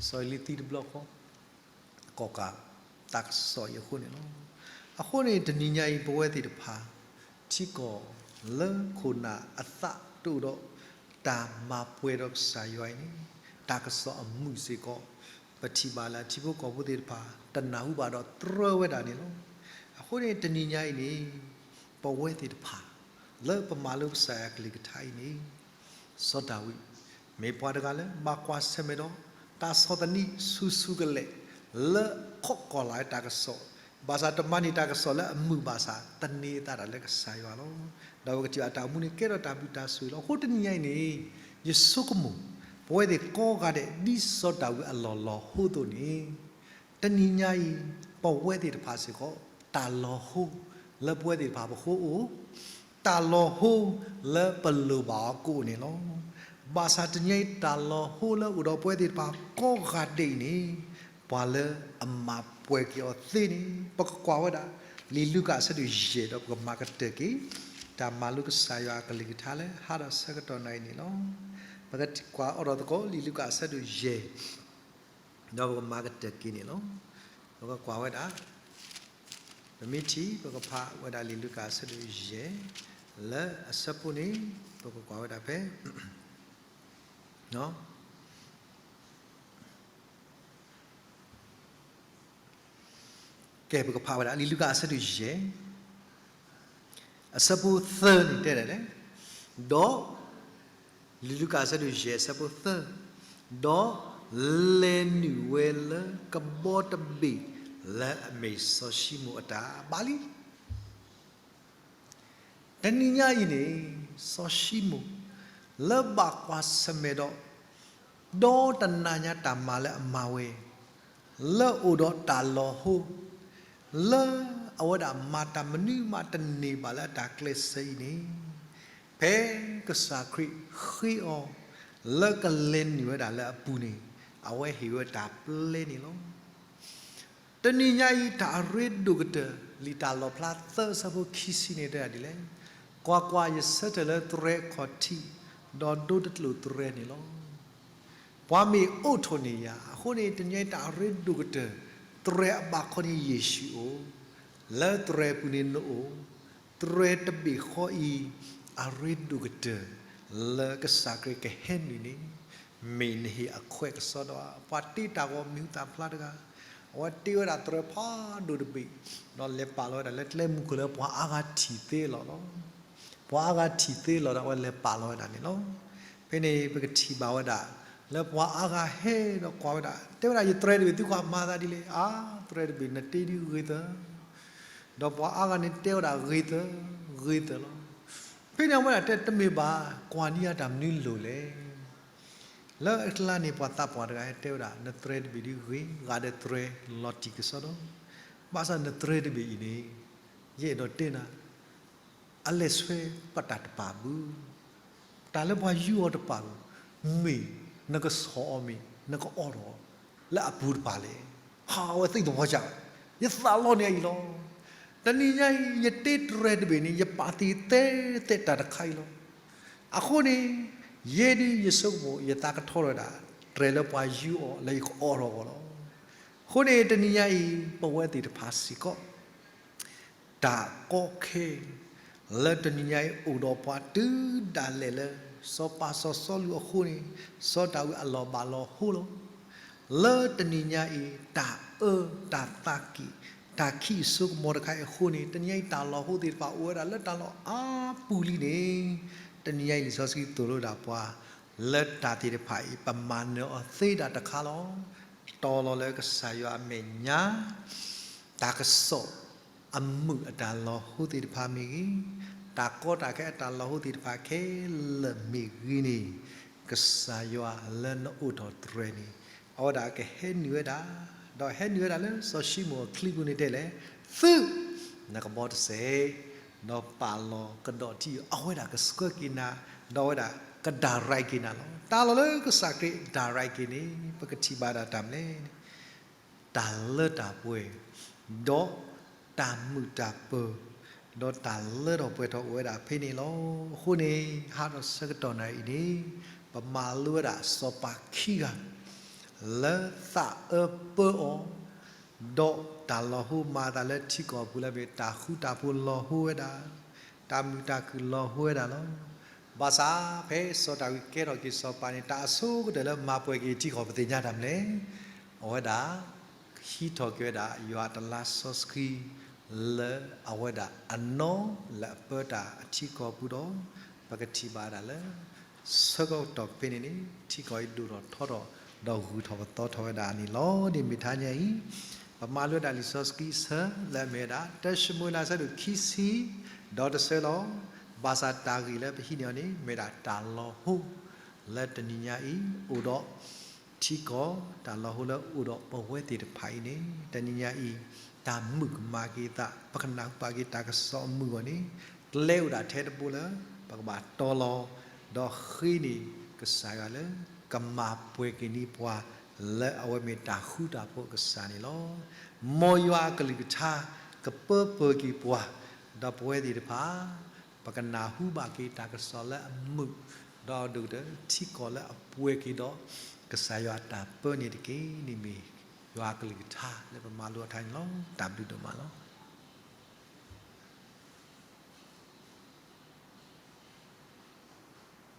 စီၤအ့လံသံတဘျီဃီ ကီၣ်ကးတၢ်ကစီၣ်အံၤအဃိန့ၣ်လီၤ. အဃိန့ၣ် တနံၤညါအံၤ ပဝဲသ့ၣ်တဖၣ် ထံကီၢ်လၢခိၣ်နၢ်အသးတအိၣ်ဒီး တၢ်မၤပှဲၤဒီးကစၢ်ယွၤအံၤန့ၣ် တၢ်ကစီၣ်အမုာ်စ့ၢ်ကီး ပထံၣ်ဘၣ်လၢထံဖိကီၢ်ဖိသ့ၣ်တဖၣ် တနၢ်ဟူဘၣ်ဒီးတြၢဝဲဒၣ်န့ၣ်လီၤ. အဃိန့ၣ် တနံၤညါအံၤန့ၣ် ပဝဲသ့ၣ်တဖၣ် လၢပမၤလိကစၢ်ယွၤကလုၢ်ကထါအံၤန့ၣ် စီၤဒၤဝံး မ့ၢ်ပှၤတဂၤလၢ ဘၣ်ကွၢ်ဆၢၣ်မဲာ်ဒီး တၢ်ဆီၣ်သနံးဆူၣ်ဆူၣ်ကလဲာ် လၢခိးကွၢ်လၢ်တၢ်ကစီၣ်, ဘၣ်ဆၣ်တမၤန့ၢ်တၢ်ကစီၣ်လၢအမုာ်ဘၣ်ဆၣ် သန့ၤအသးတၢ်လၢကစၢ်ယွၤလီၤ. ဒီးပကထံၣ်ဘၣ်တၢ်အိၣ်မူန့ၣ် ကဲထီၣ်တၢ်ဘျုးတၢ်ဆိၣ်ဂ့ၤလီၤ. အဃိတနံၤညါအံၤန့ၣ် ယဆိကမိၣ် ပဝဲသ့ၣ်ကိးဂၤဒဲး ဒ်စီၤဒၤဝံးအလီၢ်လီၤဟိသိးန့ၣ် တနံၤညါအံၤ ပဝဲသ့ၣ်တဖၣ်စ့ၢ်ကီး တၢ်လီၤဟိ လၢပဝဲသ့ၣ်တဖၣ်ပဃိအိၣ်, တၢ်လီၤဟိလၢပလိၣ်ဘၣ်အီၤကအိၣ်န့ၣ်လီၤ. ဘၣ်ဆၣ်တနံၤညါအံၤ တၢ်လီၤဟိလၢအိၣ်ဒီးပဝဲသ့ၣ်တဖၣ်ကိးဂၤဒဲးအံၤန့ၣ် ပှၤလၢအမၤပှဲၤက့ၤအီၤသ့န့ၣ် ပကကွၢ်ဝဲဒၣ် လံာ်လူၤကၣ်အဆၢဒိၣ်ယဲၢ် ဒီးပကမၤကတၢၢ်က့ၤ တၢ်မၤလိကစၢ်ယွၤအကလုၢ်ကထါလၢဟါဒီးဆၢကတီၢ်နၣ်ရံၣ်န့ၣ်လီၤ. ပကကွၢ်အိးထီၣ်သကိး လံာ်လူၤကၣ်အဆၢဒိၣ်ယဲၢ် ဒီးပကမၤကတၢၢ်က့ၤန့ၣ်လီၤ. ပကကွၢ်ဝဲဒၣ် ပမ့ၢ်ထံၣ် ပကဖးဝဲဒၣ်လံာ်လူၤကၣ်အဆၢဒိၣ်ယဲၢ် လၢအဆၢဖိန့ၣ် ပကကွၢ်ဝဲဒၣ်ဖဲ ကဲ ပကဖးဝဲဒၣ် လံာ်လူၤကၣ်အဆၢဒိၣ်ယဲၢ် အဆၢဖိသၢန့ၣ်တဲဒၣ်လဲၣ်, ဒီး လံာ်လူၤကၣ်အဆၢဒိၣ်ယဲၢ်အဆၢဖိသၢ, ဒီးလဲၤနုာ်ဝဲလၢကဘီတဘ့ၣ်လၢအမ့ၢ်စီၤၡံမိၣ်အတၢ်ဘၣ်လံ. တနံၤညါအံၤန့ၣ် စီၤၡံမိၣ် လၢဘၣ်ကွၢ်ဆၢၣ်မဲာ်ဒီး ဒီတနၤညါတၢ်မၤလၢအမၤဝဲ လၢအိၣ်ဒီးတၢ်လီၤဟိ လၢ အဝဲဒၣ်မၤတၢ်မနုၤမးတန့ၢ်ဘၣ်လၢအတၢ်ကျဲးစၢးအံၤန့ၣ်, ဖဲကစၢ်ခရံာ်ဃ့အီၤ လၢကလဲၤနုာ်ဝဲဒၣ်လၢအပူၤန့ၣ်, အဝဲဟ့ၣ်ဝဲတၢ်ပျဲန့ၣ်လီၤ. တနံၤညါအံၤ တၢ်အရ့ဒိၣ်ကတၢၢ် လံာ်တၢ်လီၣ်ဖျါသၢအဆၢဖိခံဆံန့ၣ်တဲဒၣ်ဒ်လဲၣ်, ကွၢ်ကွၢ်, ယဆၢထၢၣ်လၢသရဲအခီၣ်ထံး, ဒီးဒိတကျိာ်သရဲန့ၣ်လီၤ. ပှၤမ့ၢ်အိးထီၣ်န့ၢ်ယၤ, အဃိန့ၣ် တနံၤညါအံၤတၢ်အရ့ဒိၣ်ကတၢၢ် သရဲအဘၣ်ခီန့ၣ်ယ့ၣ်ၡူးအိၣ်, လၢသရဲပူၤန့ၣ်နအိၣ်, သရဲတဘ့ၣ်ဃီအံၤ အရ့ဒိၣ်ကတၢၢ် လၢကစၢ်ခရံာ်ကဟဲနုာ်န့ၣ် မ့ၢ်နဟ့ၣ်အခွဲးကစီဒီဧါ. ပှၤတ့တၢ်ဂီၤမုၢ်သးဖျါတဂၤ, အဝဲတ့ဝဲဒၣ်သရဲဖးဒိၣ်တဘ့ၣ်, ဒီးလဲၤပာ်လီၤဝဲဒၣ်လၢကျဲမုၢ်ခိၣ်လၢပှၤအါဂၤထံၣ်သ့အလီၢ်လီၤ. ပှၤအါဂၤထံၣ်သ့လီၤဒီး အဝဲလဲၤပာ်လီၤဝဲဒၣ်န့ၣ်လီၤ. ဖဲန့ၣ်ပကထံၣ်ဘၣ်ဝဲဒၣ် လၢပှၤအါဂၤဟဲဒီးကွၢ်ဝဲဒၣ်, တဲဝဲဒၣ် ယသရဲတဘ့ၣ်သုကွၢ်မၤသးဒ်လဲၣ်. အါ, သရဲတဘ့ၣ်နတ့ဒုးဂ့ၤသၢ, ဒီးပှၤအါဂၤန့ၣ်တဲဝဲဒၣ်ဂ့ၤသၢ, ဂ့ၤသၢလီၤ. ဖဲန့ၣ်အဝဲဒၣ်တဲတမ့ၢ်ဘၣ်, ကွၢ်န့ၢ်ယၤတၢ်မနုၤလိၤလဲၣ်. လၢအကျါန့ၣ် ပှၤသးပှၢ်တဂၤဟဲတဲဝဲဒၣ် နသရဲတဘ့ၣ်ဒုးဂ့ၤ, ဂၤဒီးသရဲလီၤတံၢ်ကစီဒီ, ဘၣ်ဆၣ်နသရဲတဘ့ၣ်အံၤန့ၣ် ယအဲၣ်ဒိးတဲနၤ အလဲၤဆွဲပတၢ်တပာ်ဘၣ်. တၢ်လၢပှၤယူအီၤတပာ်ဘၣ်, မ့ၢ်နကဆီၣ်အီၤမ့ၢ်နကအီၣ်ထီၣ်အီၤလၢအပူၤတပၤလဲၣ်. ဟး, အဝဲသ့ၣ်သပှၢ်ကၢ်, ယသးလီန့ၢ်အံၤလီၤ. တနံၤညါအံၤ ယတ့သရဲတဘ့ၣ်န့ၣ် ယပာ်သ့ၣ်သ့ၣ်တၢ်တခါအံၤလီၤ. အဃိန့ၣ် ယဲဒုးယဆိကမိၣ် ယသးကထီထီၣ်ဝဲဒၣ် သရဲလၢပှၤယူအီၤလၢယကအီၣ်ထီၣ်အီၤလီၤ. အဃိန့ၣ် တနံၤညါအံၤ ပဝဲသ့ၣ်တဖၣ်စ့ၢ်ကီး တၢ်ကီခဲ လၢတနံၤညါအံၤ အိၣ်ဒီးပှၤတုၤဒၣ်လဲာ်လၢ စီၤပၤစီၤစီလူးအဃိန့ၣ် စီၤဒၤဝံးအလီၢ်ဘၣ်လီၤဟိလီၤ. လၢတနံၤညါအံၤ တၢ်အၢတၢ်သးကံၣ် တၢ်ခံးအစိကမီၤတခါအံၤအဃိန့ၣ် တနံၤညါအံၤ တၢ်လီၤဟိသ့ၣ်တဖၣ်အိၣ်ဝဲဒၣ်လၢတၢ်လီၢ်အါပူၤလံန့ၣ် တနံၤညါအံၤ လံာ်စီဆှံသိၣ်လိဒၣ်ပှၤ လၢတၢ်သ့ၣ်တဖၣ်အံၤ ပမၤနၢၤအီၤသ့ဒၣ်တခါလီၤ. တီၤလီၤလၢကစၢ်ယွၤအမဲာ်ညါ တၢ်ကစီၣ်အမုာ်အတၢ်လီၤဟိသ့ၣ်တဖၣ်မ့ၢ်ဂ့ၤ, တၢ်ကီတၢ်ခဲအတၢ်လီၤဟိသ့ၣ်တဖၣ်ခဲလၢာ်မ့ၢ်ဂ့ၤန့ၣ်, ကစၢ်ယွၤလၢနအိးထီၣ်သရဲန့ၣ် အဝဲဒၣ်ကဟဲနုာ်ဝဲဒၣ်, ဒီးဟဲနုာ်ဝဲဒၣ်လၢစီၤၡံမိၣ်အချံပူၤန့ၣ်တဲလဲၣ်, သုးနကဘီတစဲး, ဒီးပာ်လီၤကဒီးထံအီၤ, အဝဲဒၣ်ကဆှၢက့ၤနၤ, ဒီးအဝဲဒၣ်က direct က့ၤနၤလီၤ. တၢ်လီၢ်လၢကစၢ်ခရံာ် direct က့ၤန့ၣ် ပကထံၣ်ဘၣ်ဒၣ်တၢ်မနုၤလဲၣ်န့ၣ် တၢ်လၢတၢ်ပှဲၤ, ဒီးတၢ်မုာ်တၢ်ပၢၤ, ဒီးတၢ်လၢထီၣ်ပှဲၤထီၣ်အိၣ်ဝဲဒၣ်ဖဲန့ၣ်လီၤ. အဃိန့ၣ် ဟးထီၣ်ဆၢကတီၢ်နၣ်ရံၣ်အံၤန့ၣ် ပမၤလိဝဲဒၣ်စီၤပၤခံဂၤ လၢသးအၢပၢအီၤ, ဒီးတၢ်လီၤဟိမၤအသးလၢထံကီၢ်ပူၤလၢမ့ၢ်တၢ်ဃူတၢ်ဖိးလီၤဟိဝဲဒၣ်, တၢ်မုာ်တၢ်ခုၣ်လီၤဟိဝဲဒၣ်လီၤ. ဘၣ်ဆၣ်ဖဲစီၤဒၤဝံးကဲထီၣ်က့ၤစီၤပၤန့ၣ် တၢ်အဆိကတၢၢ်လၢမၤပှဲၤက့ၤထံကီၢ်ပသ့ၣ်ညါတၢ်မနုၤလဲၣ်, အဝဲဒၣ် ဟံးထီၣ်က့ၤဝဲဒၣ် ယွၤအတလါစီဆှံ လၢအဝဲဒၣ်အနီၢ်လၢအပၢတၢ်အထံကီၢ်ပူၤဒီး ပကထံၣ်ဘၣ်ဒၣ်လၢ ဆၢကတီၢ်ဖဲန့ၣ်န့ၣ် ထံကီၢ်အံၤဒိၣ်ထီၣ်ထီထီၣ် ဒီးဂုၤထီၣ်ပသီထီၣ်ဝဲဒၣ်န့ၣ်လီၤ. ဒ်မ့ၢ်တနံၤညါအံၤ ပမၤလိဝဲဒၣ်လံာ်စီဆှံအဆၢလၢအမ့ၢ်ဝဲဒၣ် တၢၡမူၤအ့လး အဆၢဒိၣ်ခံဆံ ဒီးတဆၢလီၤ. ဘၣ်ဆၣ်တၢ်ဂ့ၢ်လၢပဟံးန့ၢ်အီၤန့ၣ် မ့ၢ်ဒၣ်တၢ်လီၤဟိ လၢတနံၤညါအံၤ အိၣ်ဒီး ထံကီၢ် တၢ်လီၤဟိလၢအိၣ်ဒီးပဝဲသ့ၣ်တဖၣ်အံၤန့ၣ် တနံၤညါအံၤ တၢ်မုာ်ကမၤက့ၤသး ပကနၢ်ဟူဘၣ်က့ၤတၢ်ကစီၣ်အမုာ်အဂီၢ်န့ၣ် ကျဲအိၣ်ဒၣ်ထဲတဘိလၢ ပကဘၣ်တီလီၤ ဒီးဃ့န့ၢ်ကစၢ်ယွၤလၢ ကမၤပှဲၤက့ၤန့ၢ်ပှၤ လၢအဝဲမ့ၢ်တၢ်ဃူတၢ်ဖိးအကစၢ်န့ၣ်လီၤ. မ်ယွၤအကလုၢ်ကထါ ကပၢပၢၤက့ၤပှၤ ဒီးပဝဲသ့ၣ်တဖၣ် ပကနၢ်ဟူဘၣ်က့ၤတၢ်ကစီၣ်လၢအမုာ် ဒီးဒိၣ်ကတၢၢ် ထံကီၢ်လၢအပှဲၤက့ၤဒီး ကစၢ်ယွၤအတၢ်ပၢန့ၣ်တက့ၢ်. န့ၣ်မ့ၢ်ယွၤအကလုၢ်ကထါလၢပမၤလိအီၤတခါန့ၣ်လီၤ. တၢ်ဘျုးဒိၣ်မးလီၤ.